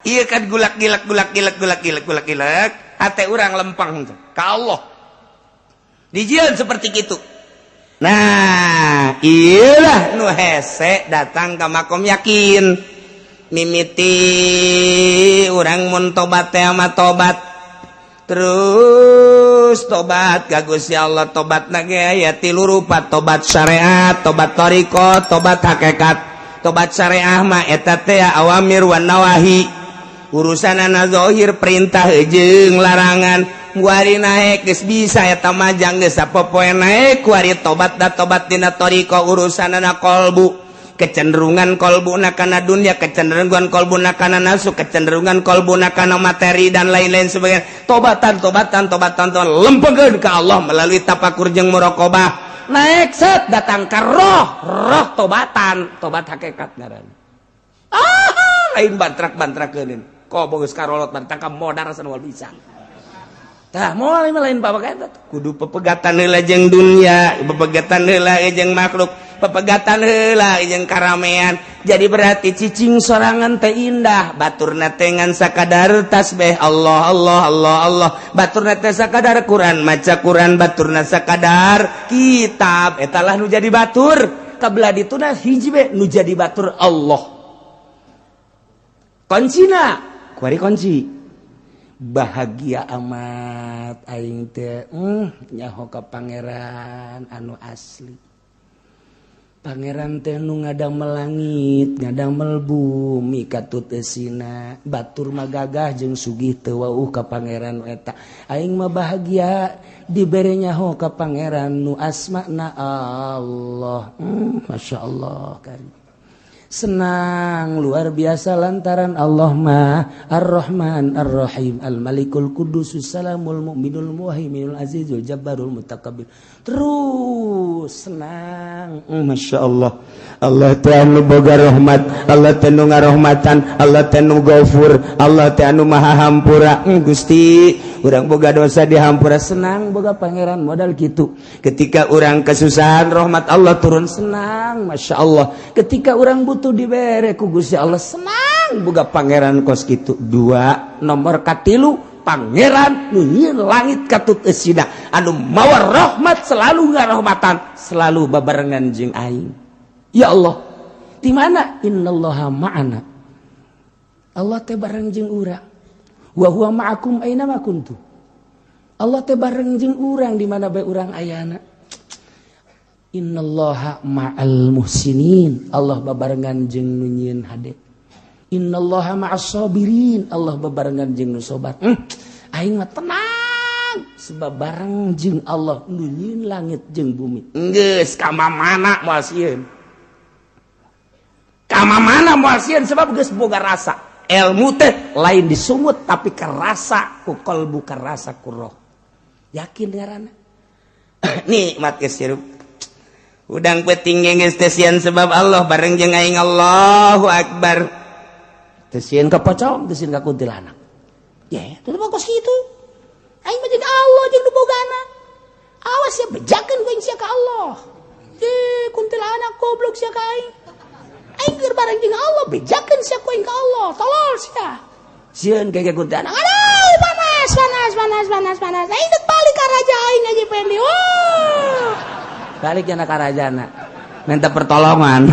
Iya kan gulak gilak gulak gilak gulak gilak gulak gilak hate urang lempang ka Allah. Dijieun seperti gitu. Nah, iyalah nu hese datang ke makom yakin. Mimiti urang mun tobat teh mah tobat. Terus tobat ka Gusti Allah, tobat na ge aya tilu rupa, tobat syariat, tobat thariqah, tobat hakikat. Tobat syariah mah eta teh awamir wan nawahi. Urusanana zahir, perintah jeung larangan. Kuari naek geus bisa eta majang geus sapopoe naek kuari tobat da tobat dina thariqah, urusanana kolbu. Kecenderungan kolbuna kana dunia, kecenderungan kolbuna kana nafsu, kecenderungan kolbuna kana materi dan lain-lain sebagainya. Tobatan, tobatan, tobatan, tobatan, lempengkeun ka Allah melalui tapakur jeung muraqabah. Naik set datang ke roh, roh tobatan, tobat hakikat ngaranna. Ah, lain bantrak-bantrakeun. Kok geus karolot bantrak ka modar asa bisa. Tah moal lain bapak kudu pepegatan heula jeung dunia, pepegatan heula jeung makhluk, pepegatan heula jeung karamean. Jadi berarti cicing sorangan teh indah, baturna teh ngan sakadar tasbih Allah Allah Allah Allah, baturna teh sakadar Quran, maca Quran, baturna sakadar kitab, eta lah nu jadi batur. Kabelah dituna hiji be nu jadi batur Allah. Kuncina, kuari kunci. Bahagia amat aing teh nyaho ka pangeran anu asli. Pangeran teh nu ngadamel langit, ngadamel bumi katut eusina, batur mah gagah jeung sugih teu wauh ka pangeran eta. Aing mah bahagia dibere nyaho ka pangeran nu asmana Allah. Masya Allah karim. Senang luar biasa lantaran Allah mah Ar-Rahman Ar-Rahim Al-Malikul Qudus Salamul Mu'minul Muhaiminul Azizul Jabbarul Mutakabbir. Terus senang. Masya Allah. Allah teh anu boga rahmat, Allah teh nu ngarohmatan, Allah teh nu gafur, Allah teh anu maha hampura. Gusti, urang boga dosa dihampura, senang boga pangeran modal gitu. Ketika urang kesusahan rahmat Allah turun, senang, Masya Allah. Ketika urang butuh dibere ku Gusti Allah, senang boga pangeran kos gitu. Dua nomor katilu, pangeran nu nyieun langit katut eusina, anu mawa rahmat, selalu ngarohmatan, selalu babarengan jeung aing. Ya Allah, di mana innallaha ma'ana, Allah teh bareng jeung urang. Wa huwa ma'akum aina ma kuntum. Allah teh bareng jeung urang di mana bae urang ayana. Innallaha ma'al muhsinin. Allah babarengan jeung nu nyieun hade. Innallaha ma'as sabirin. Allah babarengan jeung nu sabar. Aing mah tenang sebab bareng jeung Allah nu nyieun langit jeung bumi. Geus ka mana moal sieun. Ka mana moal sieun sebab geus boga rasa. Ilmu teh lain disungut tapi kerasa ku kalbu, kerasa ku roh. Yakin ngaranna. Nikmat geus hirup. Udang peuting geus teu sieun sebab Allah bareng jeung aing. Allahu akbar. Teu sieun ka pocong, teu sieun ka kuntilanak. Ya, teu mah kos kitu. Aing mah jeung Allah jeung nu bogana. Awas ya bejakeun ku sia ka Allah. Eh, kuntilanak goblok sia ka aing. Aing keur bareng jeung Allah, bejakeun sia ku aing ka Allah. Tolol sia. Sieun kayak kuntilanak. Aduh, panas, panas, panas, panas, panas. Aing dek balik ka raja aing aja Fendi. Wah. Balik ya ka rajana. Minta pertolongan.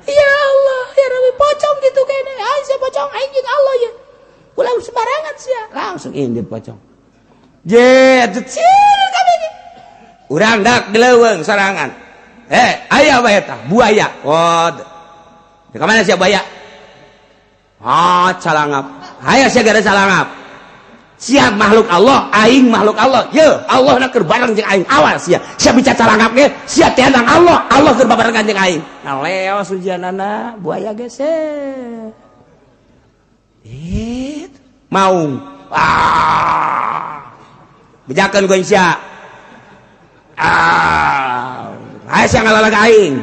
Ya Allah, ya Rabbi, pocong gitu kayaknya. Aing sia pocong, aing jeung Allah ya. Ulah sembarangan sia. Langsung indit pocong. Je, atuh sieun kabeh. Urang dak di leuweung sorangan. Eh, aya bae eta, buaya. Oh. Di mana sia buaya? Ah, calangap. Aya sia gara calangap. Siap makhluk Allah, aing makhluk Allah. Ye, Allah na keur bareng jeung aing. Awas sia. Sia bicara calangap ge, sia teh nang Allah, Allah keur babarengan jeung aing. Nah, leos ujianana buaya geser. Eh, maung. Ah. Bejakeun ku sia. Ah. Ayo sia ngalalag aing.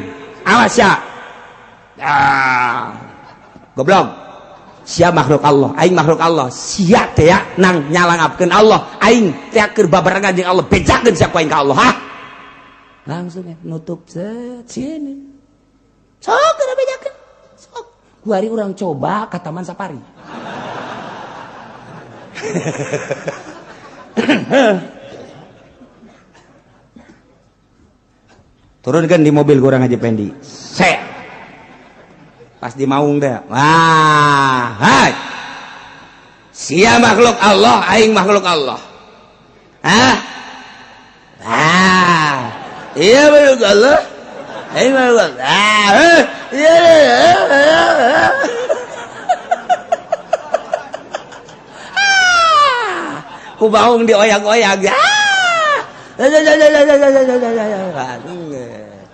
Awas sia. Ah. Goblok. Sia makhluk Allah, aing makhluk Allah. Sia teh nang nyalangapkeun Allah, aing teh keur babarengan jeung Allah, bejakeun sia ku aing ka Allah, ha? Langsung ya, nutup set sini. Sok keur bejakeun. Kuari urang coba ka Taman Safari. Turunkan di mobil kurang Haji Pendi. Set. Pas di maung deh. Wah, hai. Sia makhluk Allah, aing makhluk Allah. Hah? Ah. Iya makhluk Allah. Aing makhluk Allah. Ah, iya. Ku baung dioyak-oyak. Ah.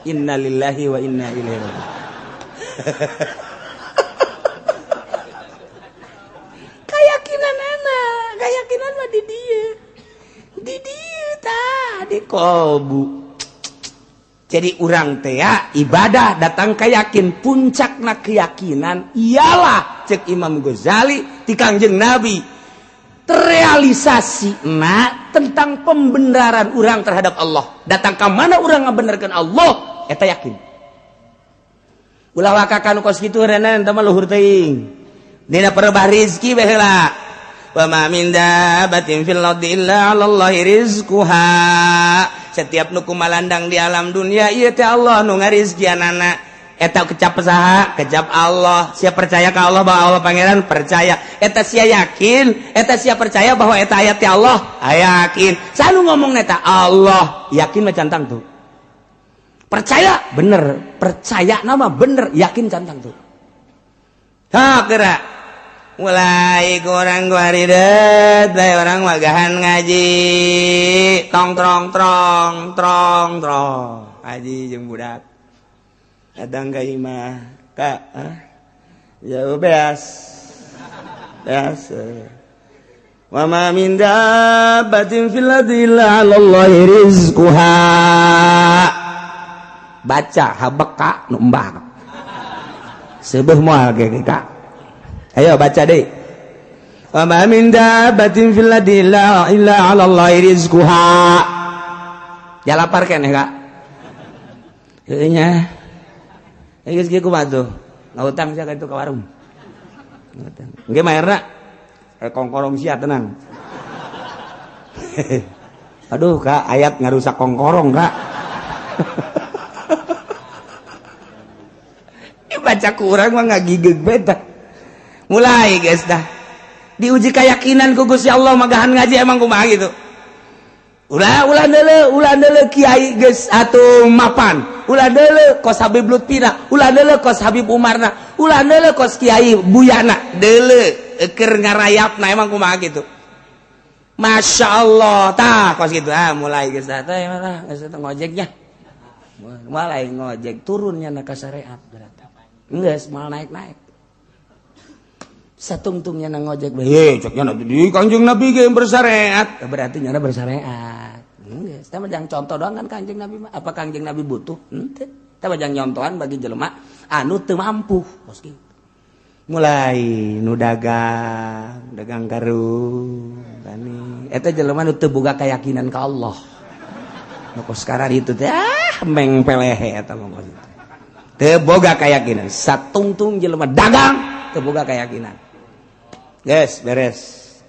Innalillahi wa inna ilaihi raji'un. Keyakinan anak, keyakinan mah di dieu. Di dieu tah, di kolbu. Jadi urang teh ya, ibadah datang keyakin, puncakna keyakinan ialah cek Imam Ghazali ti Kangjeng Nabi. Terrealisasi na tentang pembenaran urang terhadap Allah. Datang ke mana urang ngabenerkeun Allah, eta yakin. Ulah wakakan kos kitu renan eta mah luhur teuing. Dina perebah rizki bae heula. Wa ma min dabbatin fil ardi illa 'alallahi rizquha. Setiap nu kumalandang di alam dunia ieu teh Allah nu ngarizkianana. Eta kecap saha? Kecap Allah. Sia percaya ka Allah bahwa Allah pangeran? Percaya. Eta sia yakin, eta sia percaya bahwa eta ayat ti Allah? Yakin. Sanu ngomong eta Allah, yakin mah cantang tuh. Percaya bener, percaya nama bener, yakin cantang tuh. Ha geura. Mulai kurang guaridet, mulai orang magahan ngaji. Tong trong trong trong trong. Ngaji jeung budak. Datang ke imah, Kak, ya beas. Beas. Wa ma min dabbatin fil ardi illa 'ala Allahi rizquha. Baca habeka nu embak. Seubeuh moal ge Kak. Ayo baca deui. Wa ma min dabbatin fil ardi illa 'ala Allahi rizquha. Ya lapar keneh Kak. Heuh nya. Geus kieu kumaha tuh? Ngahutang sia ka itu ka warung. Ngahutang. Engke mayarna kongkorong sia tenang. Aduh Kak, ayat ngarusak kongkorong Kak. Baca kurang mah ngagigeg beta. Mulai guys dah. Diuji keyakinan ku Gusti Allah magahan ngaji emang kumaha gitu. Ulah ulah deuleu kiai geus atuh mapan. Ulah deuleu kos Habib Lutfina, ulah deuleu kos Habib Umarna, ulah deuleu kos Kiai Buyana, deuleu keur ngarayapna emang kumaha gitu. Masya Allah, tah kos gitu. Ah mulai geus tah teh mah geus teh ngojeknya. Mulai ngojek turunnya na ka syariat berarti. Geus moal naik-naik. Satungtungnya na ngojek bae, ceknya di Kanjeng Nabi ge bersyariat. Berarti nyana bersyariat. Geus, tah mah jang contoh doang kan Kanjeng Nabi mah. Apa Kanjeng Nabi butuh? Henteu. Tah mah jang nyontohan bagi jelema anu teu mampu. Kos kitu. Mulai nu dagang, dagang karung, tani. Eta jelema nu teu boga keyakinan ka Allah. Nu kos sekarang itu teh ah meng pelehe eta mah kos kitu. Teu boga keyakinan. Satungtung jelema dagang teu boga keyakinan. Guys, beres.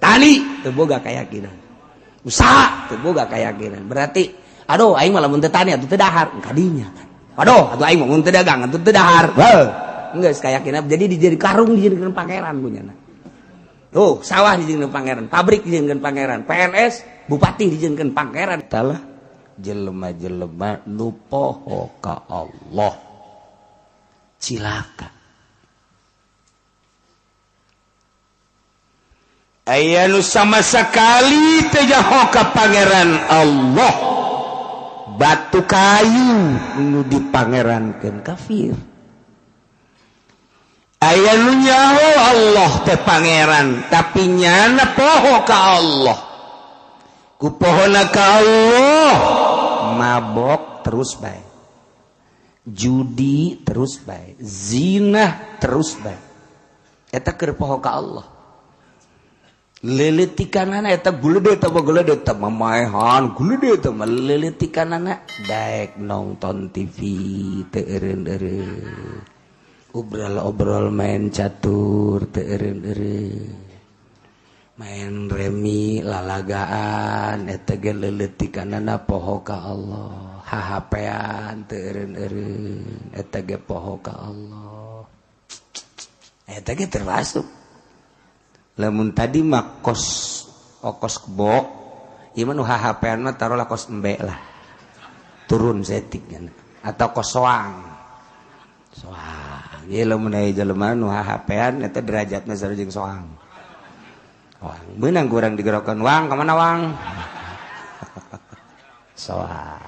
Tani teu boga keyakinan. Usaha teu boga keyakinan. Berarti aduh aing mah lamun teu tani atuh teu dahar kadinya kan. Aduh, atuh aing mah mun teu dagang atuh teu dahar. Heuh. Geus keyakinan jadi dijadi karung dijadikeun pangeran punyana. Tuh, sawah dijadikeun pangeran, pabrik dijadikeun pangeran, PNS, bupati dijadikeun pangeran. Talah jelema-jelema nu poho ka Allah. Cilaka. Aya nu sama sekali teu nyaho ka pangeran Allah. Batu kayu nu dipangerankeun kafir. Aya nu nyaho Allah teh pangeran, tapi nyana poho ka Allah. Ku pohona ka Allah, mabok terus bae. Judi terus bae, zina terus bae. Eta keur poho ka Allah. Leletikanana eta gulede teh gulede teh mamaehan gulede teh leletikanana daek nonton TV teu eureun-eureun. Obrol-obrol main catur teu eureun-eureun. Main remi lalagaan eta ge leuletikanana poho ka Allah. Hahapean teu eureun-eureun eta ge poho ka Allah. Eta ge termasuk. Lamun tadi mah kos okos kebo, ieu mah nu hahapean mah taruhlah kos embe lah. Turun setik atau kos soang. Soang. Ieu lamun aya jelema nu hahapean eta derajatna sarua jeung soang. Wang, beunang kurang digerokan wang kemana wang? Soang.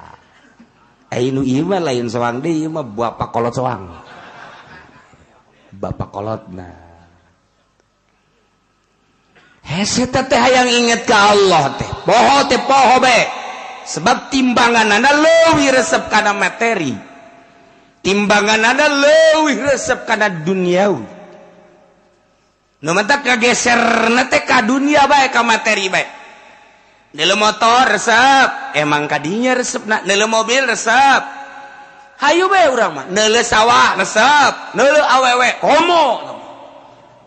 Ayo nu ieu mah lain soang deui, ieu mah bapak kolot soang. Bapak kolot nah. Hese teh hayang inget ka Allah teh. Poho teh poho be. Sebab timbanganana leuwih resep kana materi. Timbanganana leuwih resep kana duniawi. Nu matak kageserna teh ka dunia bae, ka materi bae. Neuleuh motor resep, emang kadinya resepna, neuleuh mobil resep. Hayu bae urang mah, neuleuh sawah resep, neuleuh awewe komo.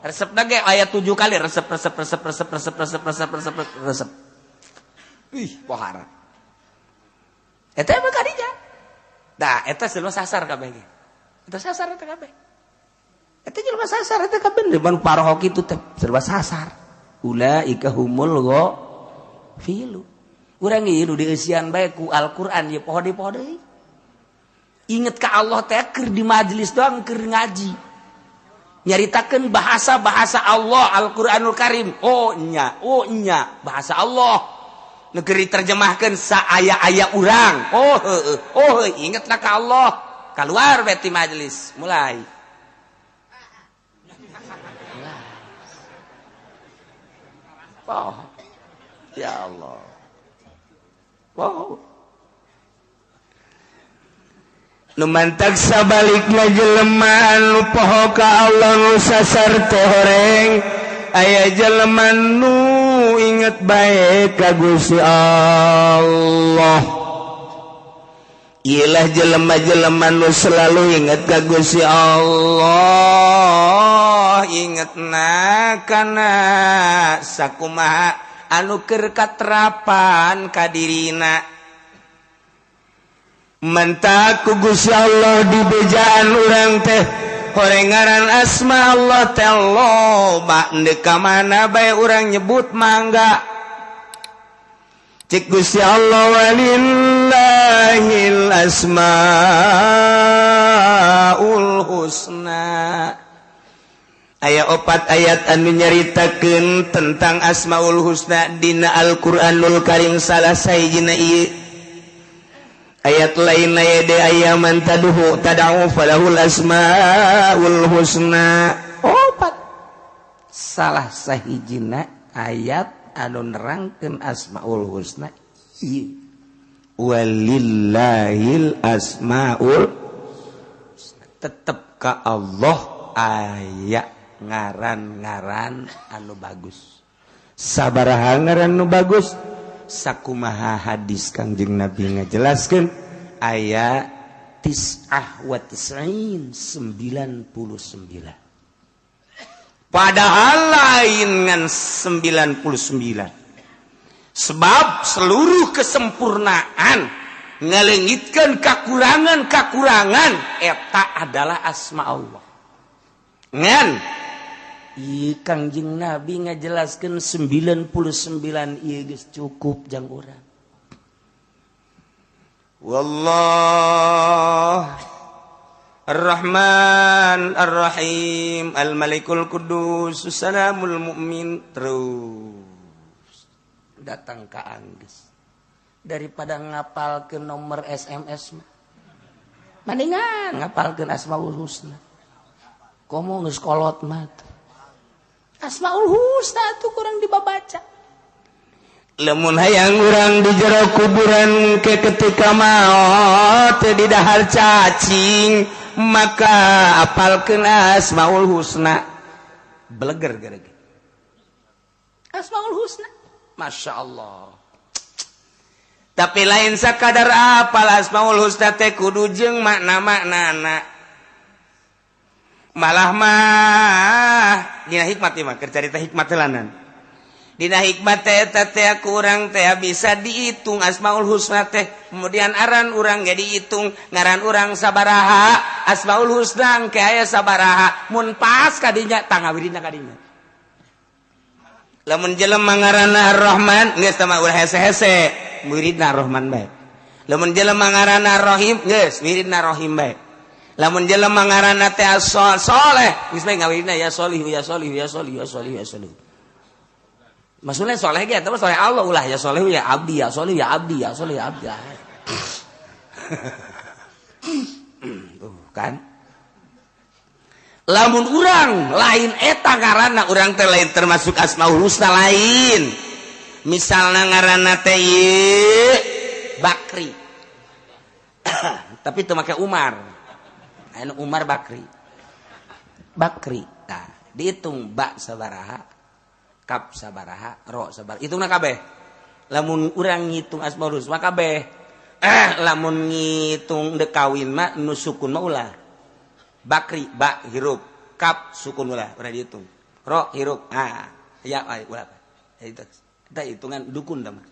Resepna ge aya 7 kali resep resep resep resep resep resep resep resep resep. Ih, pohara. Eta emang kadinya. Dah, eta jelema sasar kabeh ge. Eta sasar eta kabeh. Eta jelema sasar eta kabeh depan paroho kitu teh serba sasar. Ulaika humul ghafilu. Urang ieu nu dieusian bae ku Al-Qur'an ieu poho deui poho deui. Inget ka Allah teh keur di majelis doang keur ngaji. Nyaritakeun bahasa-bahasa Allah Al-Qur'anul Karim. Oh nya bahasa Allah. Nu keur diterjemahkeun saaya-aya urang. Oh heueuh, oh ingetlah ka Allah. Kaluar bae ti majelis, mulai. Oh, ya Allah. Wow. Nu mantak sabalikna jelema nu poho ka Allah nu sasar teh horeng, aya jelema nu inget bae ka Gusti Allah. Iyalah jelema-jelema nu selalu inget ka Gusti Allah. Ingetna kana sakumaha anu keur katerapan ka dirina. Mentak ku Gusti Allah di bejaan urang teh horeng ngaran asma Allah teh loba, ndek ka mana bae urang nyebut mangga. Cek Gusti Allah walillahil asmaul husna. Aya 4 ayat anu nyaritakeun tentang Asmaul Husna dina Al-Qur'anul Karim salah sahijina ieu. Ayat lain aya de aya man taduhu tad'u falahul asmaul husna. 4. Salah sahijina ayat anu nerangkeun Asmaul Husna ieu. Walillahil asmaul husna. Tetep ka Allah aya ngaran-ngaran anu bagus. Sabaraha ngaran anu bagus? Sakumaha hadis Kangjeng Nabi ngajelaskeun aya tis'ah wa tis'in, 99. Padahal lain ngan 99. Sebab seluruh kesempurnaan ngalengitkeun kakurangan-kakurangan eta adalah asma Allah. Ngan Kangjeng Nabi ngajelaskeun 99 ieu geus cukup jang urang. Wallah Ar-Rahman Ar-Rahim Al-Malikul Qudus Salamul Mukmin. Terus datang ka anggeus. Daripada ngapalkeun nomor SMS mah mendingan ngapalkeun Asmaul Husna. Komo geus kolot mah Asmaul Husna tuh kurang dibabaca. Lamun hayang urang di jero kuburan ke ketika maot di dahar cacing, maka apalkeun Asmaul Husna. Beleger gara-gara Asmaul Husna. Masya Allah. Tapi lain sakadar apal Asmaul Husna teh kudu jeung makna-maknana. Malah mah dina hikmat ieu mah keur carita hikmat heulanan. Dina hikmat teh eta teh kurang teh bisa dihitung Asmaul Husna teh. Kemudian aran urang ge dihitung, ngaran urang sabaraha, Asmaul Husna engke aya sabaraha. Mun pas kadinya tangawiridna kadinya. Lamun jelema ngaranna Ar-Rahman geus teh mah ulah hese-hese, wiridna Ar-Rahman bae. Lamun jelema ngaranna Ar-Rahim geus wiridna Rahim bae. Lamun jelema ngaranna teh Soleh geus bae ngawiridna ya Solih ya Solih ya Solih ya Solih ya Solih. Maksudnya soleh ge eta mah soleh Allah ulah ya soleh ya abdi ya soleh ya abdi ya soleh ya abdi. Tuh kan. Lamun urang lain eta ngaranna urang teh lain termasuk Asmaul Husna lain. Misalna ngaranna teh Bakri. Tapi teu make Umar. Anu Umar Bakri. Bakri. Nah, dihitung ba sabaraha, kap sabaraha, ro sabaraha. Hitungna kabeh. Lamun urang ngitung Asmaul Husna kabeh. Lamun ngitung deuk kawin mah nu sukun mah ulah. Bakri ba hirup, kap sukun ulah, ulah dihitung. Ro hirup, ah, ya ulah. Itu eta hitungan dukun da mah.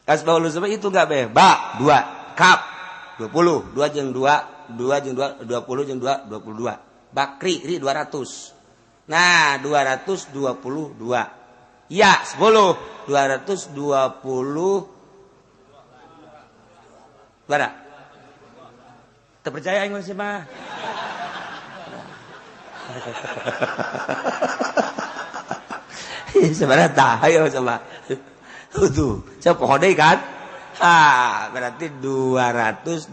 Asmaul Husna itu kabeh. Ba 2, kap 20, 2 jeung 2, 2 jeung 2, 20 jeung 2, 22. Bakri ri 200. Nah, 222. Ya, 10, 220. Bara. Terpercaya aing sih mah. Sebenarnya tah, ayo coba. Tuh, saya poho deui kan? Ah, berarti 220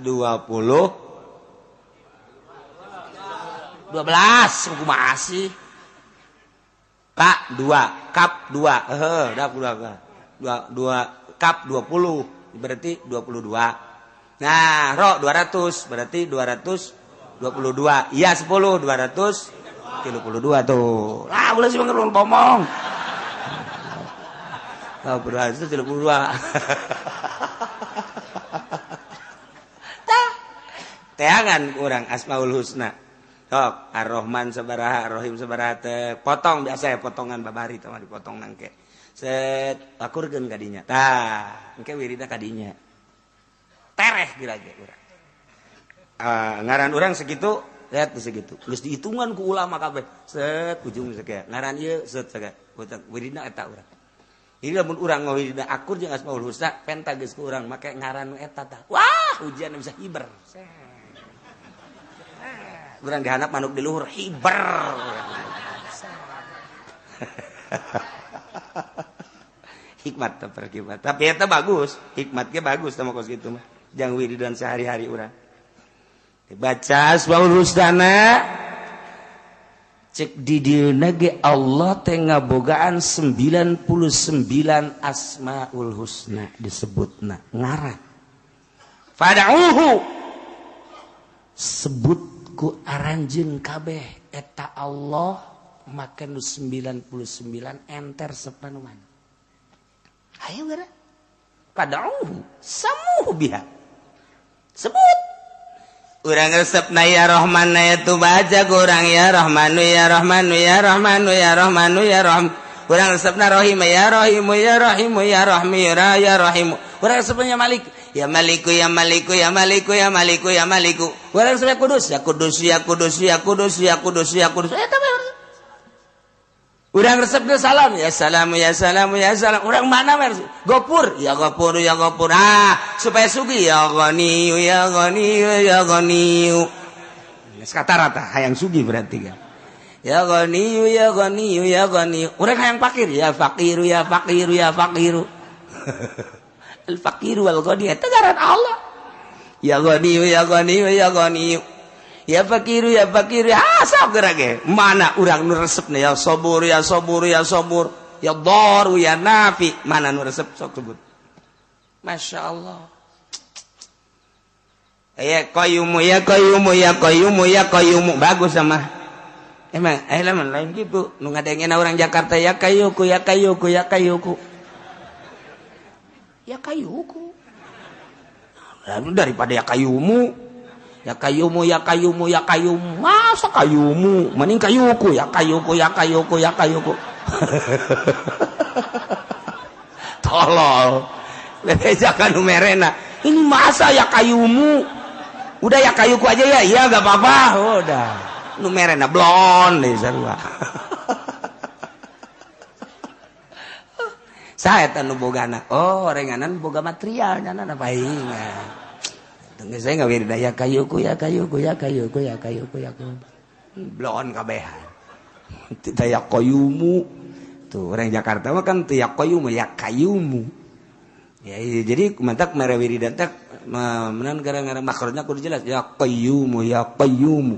12 kumaha sih? K 2, kap 2. Heuh, dah 2. 2 kap 20 berarti 22. Nah, ro 200 berarti 222. Iya 10 232 tuh. Lah ulah sih ngerung ngomong. Lah 232. Tah. Teangan urang Asmaul Husna. Sok, Ar-Rahman sabaraha, Ar-Rahim sabaraha teh. Potong biasa ya potongan babari teh mah dipotong nangke. Set akurkeun ka dinya. Tah, engke wiridna ka dinya. Tereh geura ge urang. Ngaran urang segitu, lihat segitu. Geus dihitungan ku ulama kabeh. Set ujung sakieu. Ngaran ieu set sakieu. Wiridna eta urang. Jadi lamun urang ngawiridna akur jeung Asmaul Husna, penta geus ku urang make ngaran nu eta tah. Wah, ujian bisa hiber. Urang dihandap manuk di luhur hiber. Hikmat teh perkibat. Tapi eta bagus, hikmatnya bagus sama kos kitu mah. Jang wiridan sehari-hari urang. Dibaca Asmaul Husna cek di dieuna ge Allah teh ngabogaan 99 Asmaul Husna disebutna ngaran. Fad'uhu sebut ku aranjeun kabeh eta Allah make nu 99 enter sepanuman. Ayo geura. Fad'uhu samuhu biha. Sebut urang resepna ya Rahman ya tu baca kurang ya Rahmanu ya Rahmanu ya Rahmanu ya Rahmanu ya Rahim. Urang resepna Rahim ya Rahimu ya Rahimu ya Rahmi ya Rahimu. Urang resepna Malik ya Maliku ya Maliku ya Maliku ya Maliku ya Maliku. Urang resepna Kudus ya Kudus ya Kudus ya Kudus ya Kudus ya Kudus. Eta mah urang resepna salam ya salamu ya salamu ya salam. Urang mana mah Gopur ya Gopur ya Gopur. Ah, supaya sugih ya Ghaniyu ya Ghaniyu ya Ghaniyu. Geus kata rata hayang sugih berarti kan. Ya Ghaniyu ya Ghaniyu ya Ghaniyu. Urang hayang fakir ya fakiru ya fakiru ya fakiru. Al fakiru wal ghani eta ngaran Allah. Ya Ghaniyu ya Ghaniyu ya Ghaniyu. Ya fakiru ya fakiru. Ah, sok geura ge. Mana urang nu resepna ya sabur ya sabur ya sabur ya daru ya nafi. Mana nu resep sok sebut. Masya Allah. Ya qayyumu ya qayyumu ya qayyumu ya qayyumu. Bagus sama. Emang lamun lain gitu. Nu ngadengena orang Jakarta ya kayuku ya kayuku ya kayuku. Ya kayuku. Lalu daripada ya kayumu. Ya kayumu ya kayumu ya kayumu. Masa kayumu? Mending kayuku ya kayuku ya kayuku ya kayuku. Tolol. Bebeja kan merena. Ini masa ya kayumu? Udah ya kayuku aja ya. Iya enggak apa-apa. Udah. Nu merena blon deh sarua. Saya tanu bogana. Oh, renganan boga material nyana paingan. Tunggu saya nggak beda ya kayuku ya kayuku ya kayuku ya kayuku ya kayuku. Blon kabehan. Tidak ya kayumu. Tuh orang Jakarta mah kan ya kayumu ya kayumu. Ya jadi mantak mere wiridan teh menan gara-gara makrotnya kudu jelas ya kayumu ya kayumu.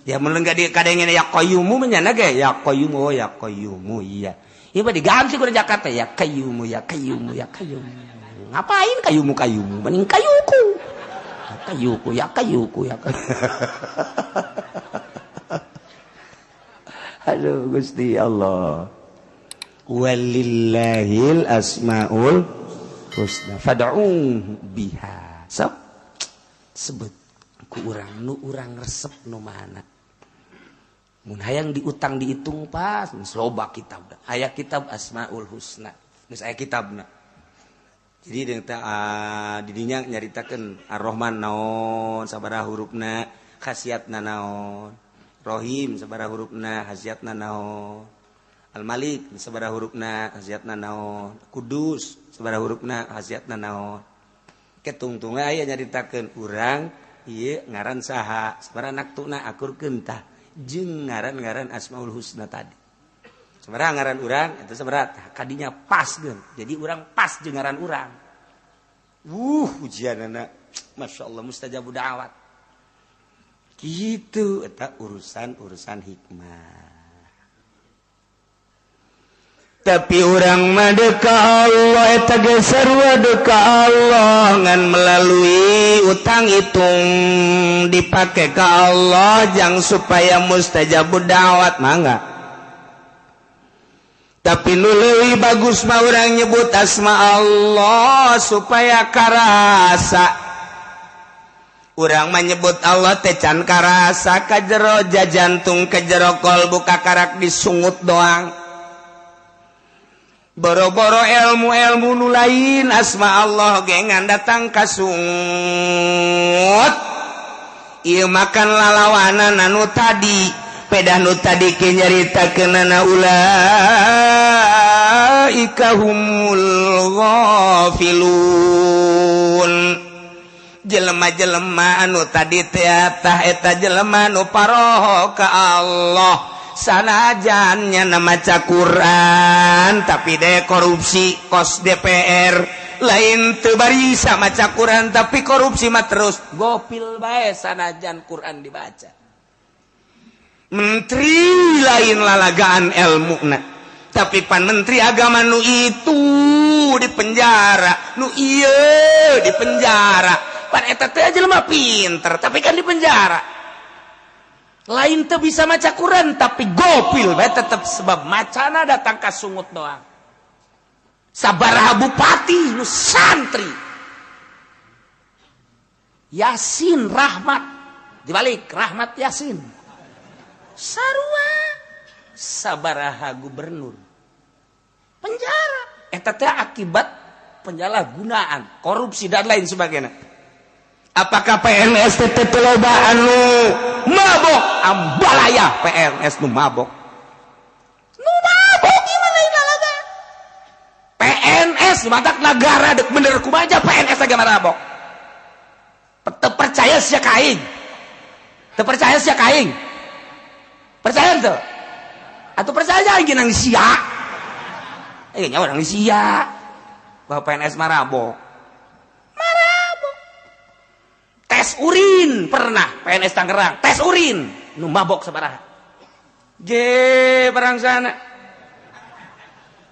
Ya mun enggak di kadengena ya kayumu menyana ge ya kayumu oh ya kayumu iya. Ieu mah diganti ku Jakarta ya kayumu ya kayumu ya kayumu. Ngapain kayumu kayumu? Mending kayuku. Kayuku ya kayuku ya. Aduh Gusti Allah. Walillahil asmaul husna fad'uhu biha. Sok sebut ku urang nu urang resep nu mana. Mun hayang diutang dihitung pas loba kitab. Aya kitab Asmaul Husna. Geus aya kitabna. Jadi didinya nyaritakeun Ar-Rahman naon sabaraha hurufna, khasiatna naon. Rohim sabaraha hurufna, khasiatna naon. Al-Malik sabaraha hurufna, khasiatna naon. Kudus sabaraha hurufna, khasiatna naon. Ketungtung aya nyaritakeun urang ieu ngaran saha, sabaraha naktuna akurkeun tah jeung ngaran-ngaran Asmaul Husna tadi. Sabaraha ngaran urang eta sabaraha kadinya pas geun. Jadi urang pas jeung ngaran urang. Ujianana Masya Allah mustajabu da'wat. Gitu eta urusan-urusan hikmah. Tapi urang mah deka Allah eta ge sarua deka Allah ngan melalui utang hitung dipake ka Allah jang supaya mustajabu da'wat mangga. Tapi nu leuwih bagus mah urang nyebut asma Allah supaya karasa. Urang menyebut Allah teh can karasa ka jero jantung ka jero kolbu kakarak disungut doang. Boro-boro ilmu-ilmu nu lain asma Allah gengan datang kasungut. Ieu makan lalawanan anu tadi pedah nu tadi ke nyaritakeunana ulaika humul ghafilun. Jelema-jelema anu tadi teh tah eta jelema nu paroho ka Allah. Sanajan nya maca Quran tapi deh korupsi kos DPR lain teu barisa maca Quran tapi korupsi mah terus gopil bae sanajan Quran dibaca. Menteri lain lalagaan elmuna tapi pan menteri agama nu itu di penjara nu ieu di penjara pan eta teh jelema pinter tapi kan di penjara. Lain teu bisa maca Quran tapi gopil bae tetep sebab macana datang ka sungut doang. Sabaraha bupati nu santri. Yasin Rahmat dibalik Rahmat Yasin. Sarua sabaraha gubernur penjara. Eta teh akibat penyalahgunaan, korupsi dan lain sebagainya. Apakah PNS teh loba anu mabok? Ambalaya PNS nu mabok. Nu mabok gimana ini lalaga? PNS matak negara dek bener kumaha PNS agama mabok. Teu percaya sia ka aing. Teu percaya sia ka aing. Percaya teu? Atuh percaya aing nang sia. Eh nya urang sia. Bahwa PNS marabok. Tes urin pernah PNS Tangerang tes urin nu mabok sabaraha je barang sana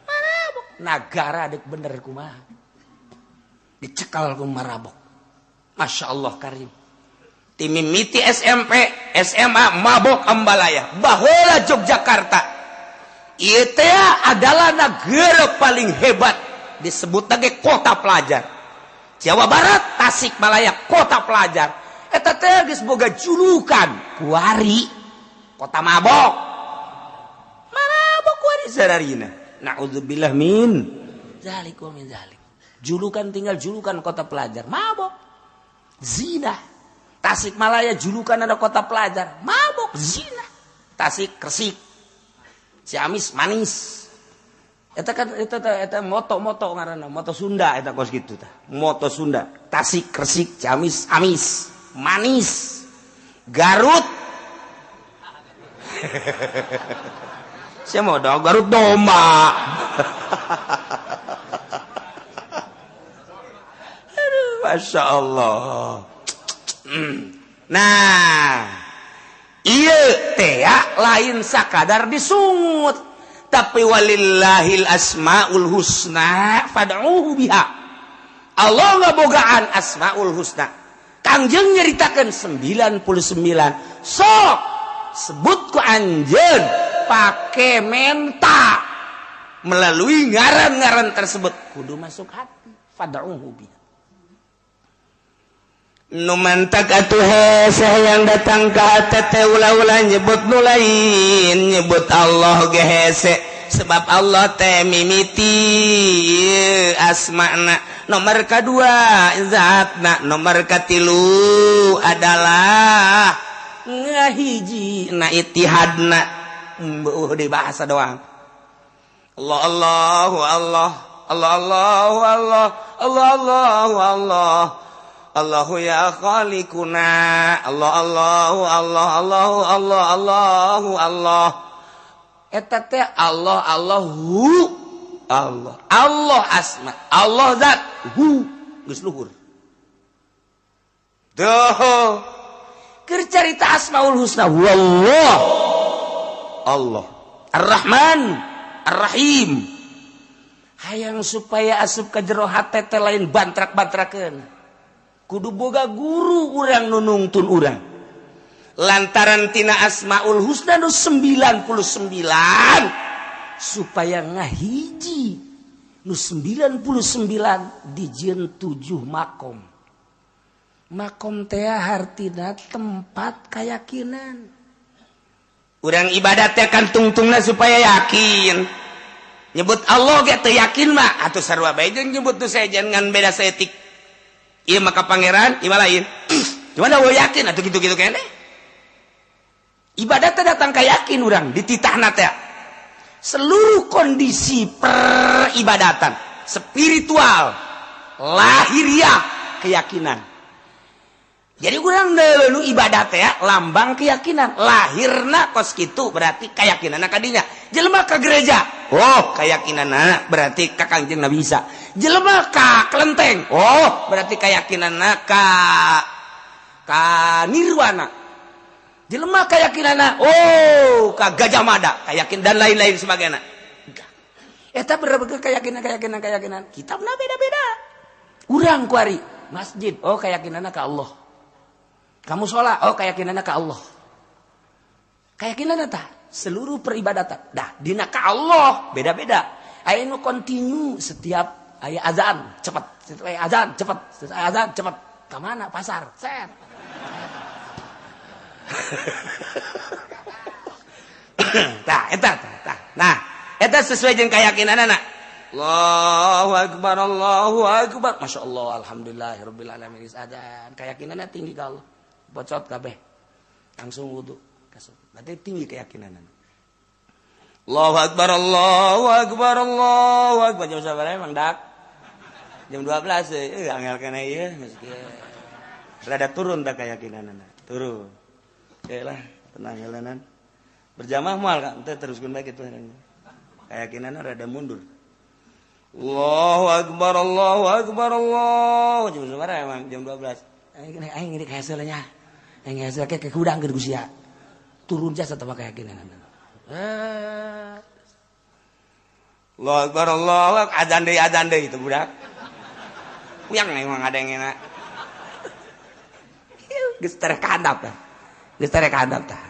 marabok nagara dek bener kumaha dicekal ku marabok. Masya Allah karim timimiti SMP SMA mabok ambalaya baheula Yogyakarta ieu teh adalah negara paling hebat disebut lagi kota pelajar. Jawa Barat, Tasikmalaya, kota pelajar. Eta teh geus boga julukan kuari kota mabok. Mabok kuari sararina. Na'udzubillah min zalik wa min zalik. Julukan tinggal julukan kota pelajar, mabok. Zina. Tasikmalaya julukan ada kota pelajar, mabok, zina. Tasik Resik. Ciamis manis. Eta kan eta eta moto-moto ngaranna, moto Sunda eta kos kitu tah. Moto Sunda, Tasik Resik, Ciamis amis, manis. Garut. Saya mau dong Garut domba. Aduh, Masya Allah. Nah, ieu teh lain sakadar disungut. Tapi walillahil asmaul husna fad'uhu biha. Allah ngabogaan asmaul husna. Kangjeng nyaritakeun 99. Sok sebut ku anjeun pake menta melalui ngaran-ngaran tersebut kudu masuk hati fad'uhu biha. Nu mantak atuh hese yang datang ka hate teh ulah-ulah nyebut nu lain, nyebut Allah ge hese sebab Allah teh mimiti asmana. Nomor kadua zatna, nomor katilu adalah ngahiji na ittihadna. Beuh di bahasa doang. Allah Allahu Allah, Allah Allahu Allah, Allah Allahu Allah. Allahu ya khaliquna, Allah Allahu Allah, Allahu Allah, Allahu Allah. Eta teh Allah Allahu Allah. Allah asma, Allah zat, hu geus luhur. Duh. Keur carita Asmaul Husna, wallah. Allah. Ar-Rahman, Ar-Rahim. Hayang supaya asup ka jero hate teh lain bantrak-bantrakeun. Kudu boga guru urang nu nungtun urang. Lantaran tina Asmaul Husna nu 99 supaya ngahiji nu 99 dijieun 7 makom. Makom teh hartina tempat keyakinan. Urang ibadat teh kan tungtungna supaya yakin. Nyebut Allah ge teu yakin mah atuh sarua bae jeung nyebut nu sejen ngan beda saeutik. Iya maka pangeran, iya lain. Cuma dah yakin atau gitu-gitu kene. Ibadat datang ka yakin urang dititahna teh. Seluruh kondisi peribadatan, spiritual, lahiriah, keyakinan. Jadi urang nu ibadat teh lambang keyakinan. Lahirna kos kitu berarti keyakinanna kadinya. Jelema ka gereja, oh keyakinanna berarti ka Kangjeng Nabi Isa. Jelema ka kelenteng, oh berarti keyakinanna ka nirwana. Jelema keyakinanna oh ka Gajah Mada, keyakin dan lain-lain sebagainya. Eta berbagai keyakinan keyakinan keyakinan. Kitabna beda-beda. Urang kuari masjid, oh keyakinanna ka Allah. Kamu sholat, oh keyakinanna ka Allah. Keyakinanna tah seluruh peribadatan. Dah dina ka Allah beda-beda. Aya nu continue setiap aya azan cepat, setiap aya azan cepat, setiap aya azan cepat. Ka mana pasar? Set. Tah eta tah. Nah, eta sesuai jeung keyakinanna. Allahu akbar, Allahu akbar. Masyaallah, alhamdulillahirabbil alamin. Azan keyakinanna tinggi ka Allah. Bocot kabeh. Langsung wudu. Berarti tinggi keyakinan. Allahu akbar, Allahu akbar, Allahu akbar. Jam sabaraha emang dak? Jam 12 angel kana ieu geus rada turun tak keyakinanna. Turun. Oke lah, tenang heuleunnan. Berjamaah moal kan teh teruskeun bae kitu. Keyakinanna rada mundur. Allahu akbar, Allahu akbar, Allah. Jam sabaraha emang? Jam 12. Aing ini hasilnya. Aing hasil ke kudang keur sia. Turun jasa sama keyakinan. Allahu akbar, Allahu akbar, azan deui itu budak. Puyang emang ada yang enak. Geus terkandap tah. Geus terkandap tah.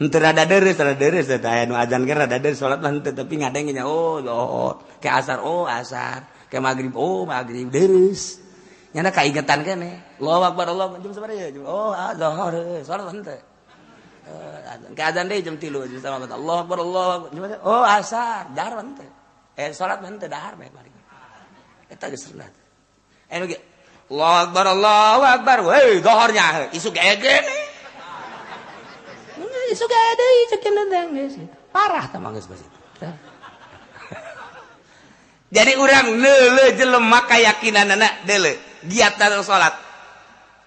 Henteu rada deureuh teh aya nu azan ge rada deureuh salat mah henteu tapi ngadengnya oh oh ke asar oh asar, ke magrib oh magrib deureuh. Nyana kaingetan keneh. Allahu akbar Allah jam sabaraha ya? Oh, zuhur salat henteu. Ke azan deui jam 3 jam sama Allahu akbar Allah. Oh, asar, dahar henteu. Salat henteu dahar bae balik. Eta geus sunat. Anu ge Allahu akbar Allahu akbar. Weh, zuhurnya isuk ege. Isuk ege deui cek cenah geus. Parah tah mah geus geus. Jadi urang leuleuh jelema kayakinanana deuleuh giat dalam salat.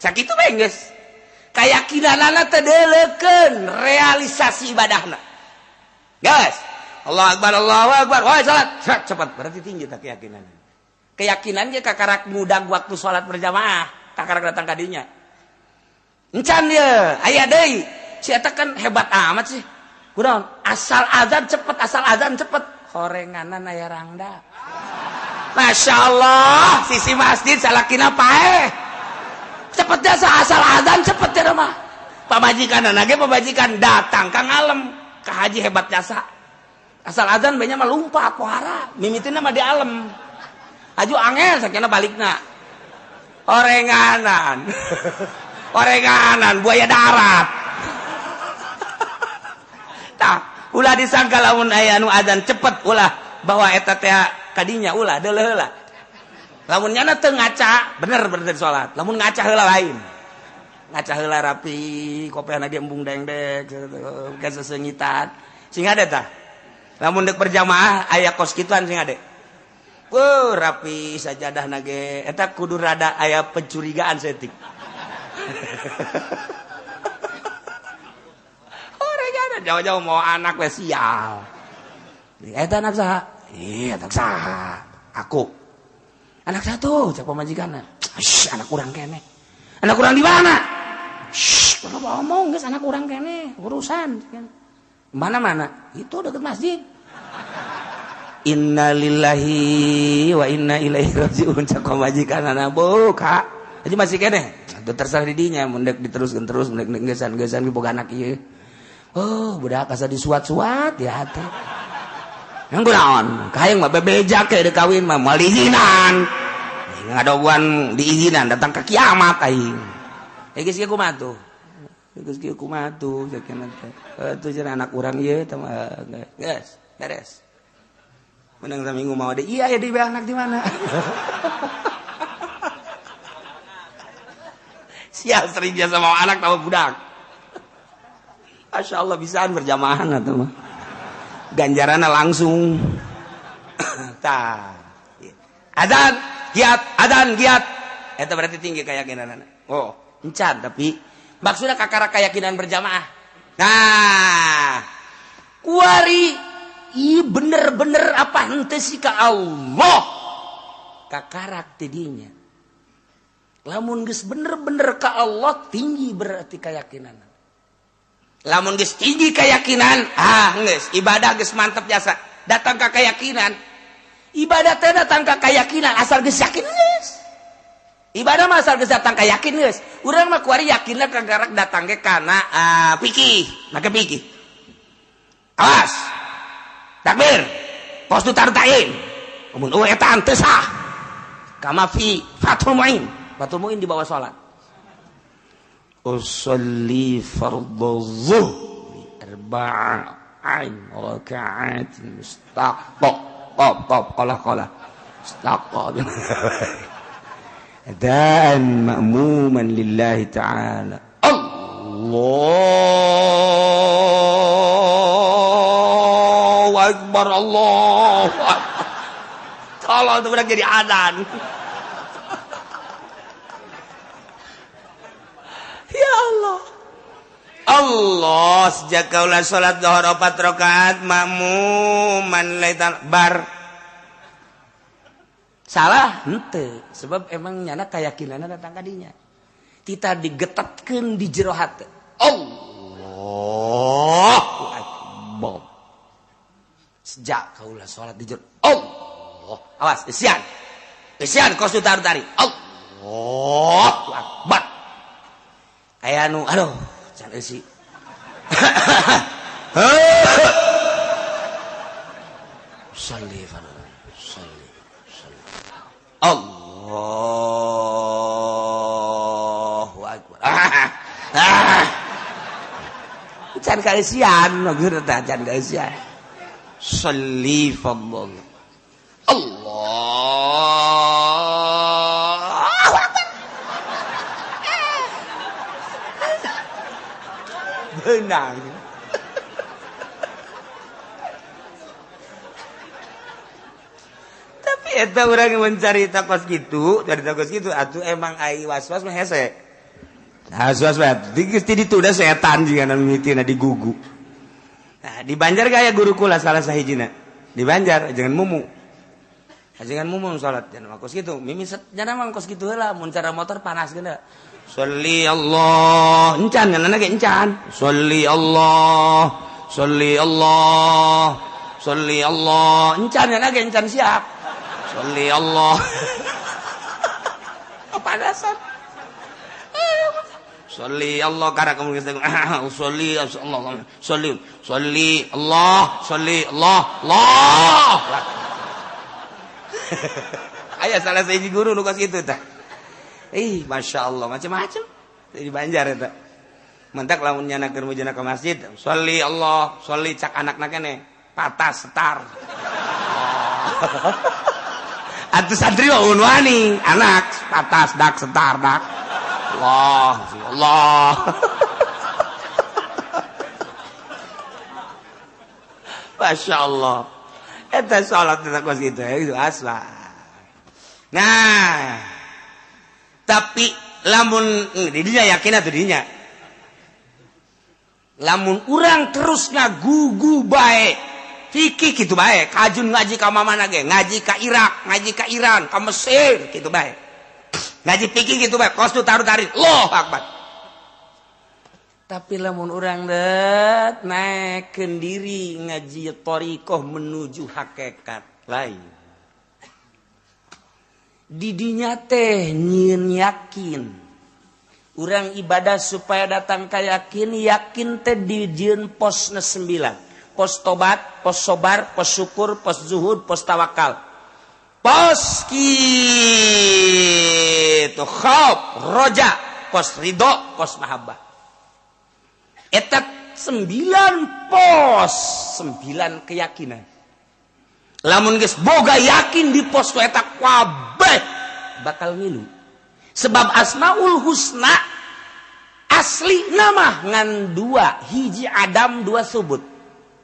Sakitu bae geus. Kayakinanana teh deuleukeun realisasi ibadahna. Geus. Allahu akbar Allahu akbar. Woi salat, cepat berarti tinggi tah keyakinan. Keyakinan ge kakarak ngudag waktu salat berjamaah, kakarak datang ka dinya. Encan ye, aya deui. Si eta kan hebat amat sih. Kunaon? Asal azan cepet, asal azan cepet. Horenganan aya rangda. Masya Allah, sisi masjid salakina paeh. Cepet jasa asal azan cepet ya mah. Pamajikan anake pamajikan datang ka ngalem, ka haji hebat jasa. Asal azan banyak mah lumpat pohara, mimitina mah di alem. Aju angel sakina balikna. Orenganan. Orenganan buaya darat. Tah, ulah disangka lamun aya anu azan cepet ulah bahwa eta teh kadinya ulah deuleuh heula. Lamun nyana teu ngaca, bener bener salat. Lamun ngaca heula lain. Ngaca heula rapi, kopehna ge embung dengdek, ke sesengitan. Sing ade tah. Lamun deuk berjamaah aya kos kituan sing ade. Wuh, rapi sajadahna ge eta kudu rada aya pencurigaan setik. Orang jauh-jauh mau anak we sial. Eta anak saha? Iya, anak saha? Aku. Anak satu, cek pamajikanna. Shh, anak urang keneh. Anak urang di mana? Shh, ulah ngomong geus anak urang keneh, urusan. Mana-mana? Itu deket masjid. Innalillahi wa inna ilaihi rajiun cek pamajikanna buka. Jadi masih keneh. Atuh terserah di dinya mun deuk diteruskeun terus mun deuk geusan-geusan boga anak ieu. Oh, budak asa disuat-suat ya hati. Yang kunaon? Kahayang mah bebeja ke deuk kawin mah moal diizinan. Ngadoguan diizinan datang ke kiamat aing. Geus kieu kumaha tuh? Geus kieu kumaha tuh sakeuna teh. Atuh cenah anak urang ieu teh mah geus, beres. Menang saminggu mau deui. Iya ya di anak di mana? Sial sering biasa mau anak tahu budak. Masya Allah bisaan berjamaah atau mah. Ganjaranna langsung. Tah. Adzan, giat, adzan, giat. Eta berarti tinggi keyakinanana. Oh, encan tapi maksudnya kakara keyakinan berjamaah. Nah, kuari i bener-bener apa henteu sih ka Allah. Kakarak tidinya. Lamun geus bener-bener ka Allah tinggi berarti keyakinan. Lamun geus tinggi keyakinan, ah geus ibadah geus mantep jasa. Datang ka keyakinan. Ibadah teh datang ka keyakinan asal geus yakin geus. Ibadah mah asal geus datang ka yakin geus. Urang mah kuari yakinna kagarak datang ge kana fikih, make fikih. Awas. Takbir. Kos du tartain. Mun eueuh eta teu sah. Kama fi Fathul Muin. Fathul Muin di bawah salat. Usalli fardhu zuhri arba'in raka'atin mustaqqa qaf qaf qala qala mustaqqa adaan ma'muman lillahi ta'ala. Allahu akbar Allahu akbar. Tolong tuh budak jadi adzan. Ya Allah. Allah sejak kaulah salat zuhur 4 rakaat makmuman laitan bar. Salah henteu sebab emang nyana keyakinanna datang ka dinya. Tita digetetkeun di jero hate. Allahu akbar. Sejak kaulah salat di jero Allah. Awas isian. Isian kos taru-tari. Allahu akbar. Aya nu aduh can eusi. Shalli shalli shalli. Allahu Can kaeusian maksudna teh can kaeusian. Sholli fadl. Allahu Akbar. Benang. Tapi eta urang mencari takos gitu, cari takos gitu atuh emang ai was-was mah hese. Was-was mah geus ti ditu da setan jiga nu mimitina digugu. Nah, di Banjar gaya guru kula salah sahijina. Di Banjar jangan mumu. Jangan mumu salat jangan kos kitu. Mimi jangan mah kos kitu heula mun cara motor panas geuna. Sholli Allah, encan nganana ge encan. Sholli Allah, sholli Allah, sholli Allah, encan nganana ge encan siap. Sholli Allah. Kepanasan. Sholli Allah karena kamu sholli Allah, sholli, sholli Allah, sholli Allah, Allah. Aya salah sahiji guru nu kos kitu tah. Ih, masya Allah, macam-macam di Banjar eta. Mentak lamun nyana keur mujana ka masjid, sholli Allah, sholli cak anakna keneh, patas setar. Atuh santri mah wani, anak patas dak setar dak. Allah, Allah. Masya Allah. Eta salat eta kos kitu itu asla. Nah, tapi lamun didinya yakin atuh dinya. Lamun urang terus ngagugu bae, fikih kitu bae, kajun ngaji ka mamana ge, ngaji ka Irak, ngaji ka Iran, ka Mesir kitu bae. Ngaji fikih kitu bae, kos tu taruh-tarik, Allahu Akbar. Tapi lamun urang det naikkeun diri ngaji thariqah menuju hakikat lain. Didinya teh nyieun yakin. Urang ibadah supaya datang ka yakin, yakin teh dijieun posna 9. Pos tobat, pos sobar, pos syukur, pos zuhud, pos tawakal. Pos kitu khauf, roja, pos ridho, pos mahabbah. Eta 9 pos, 9 keyakinan. Lamun geus boga yakin di pos eta kabeh bakal ngilu. Sebab Asmaul Husna asli nama ngan 2, hiji Adam 2 subut.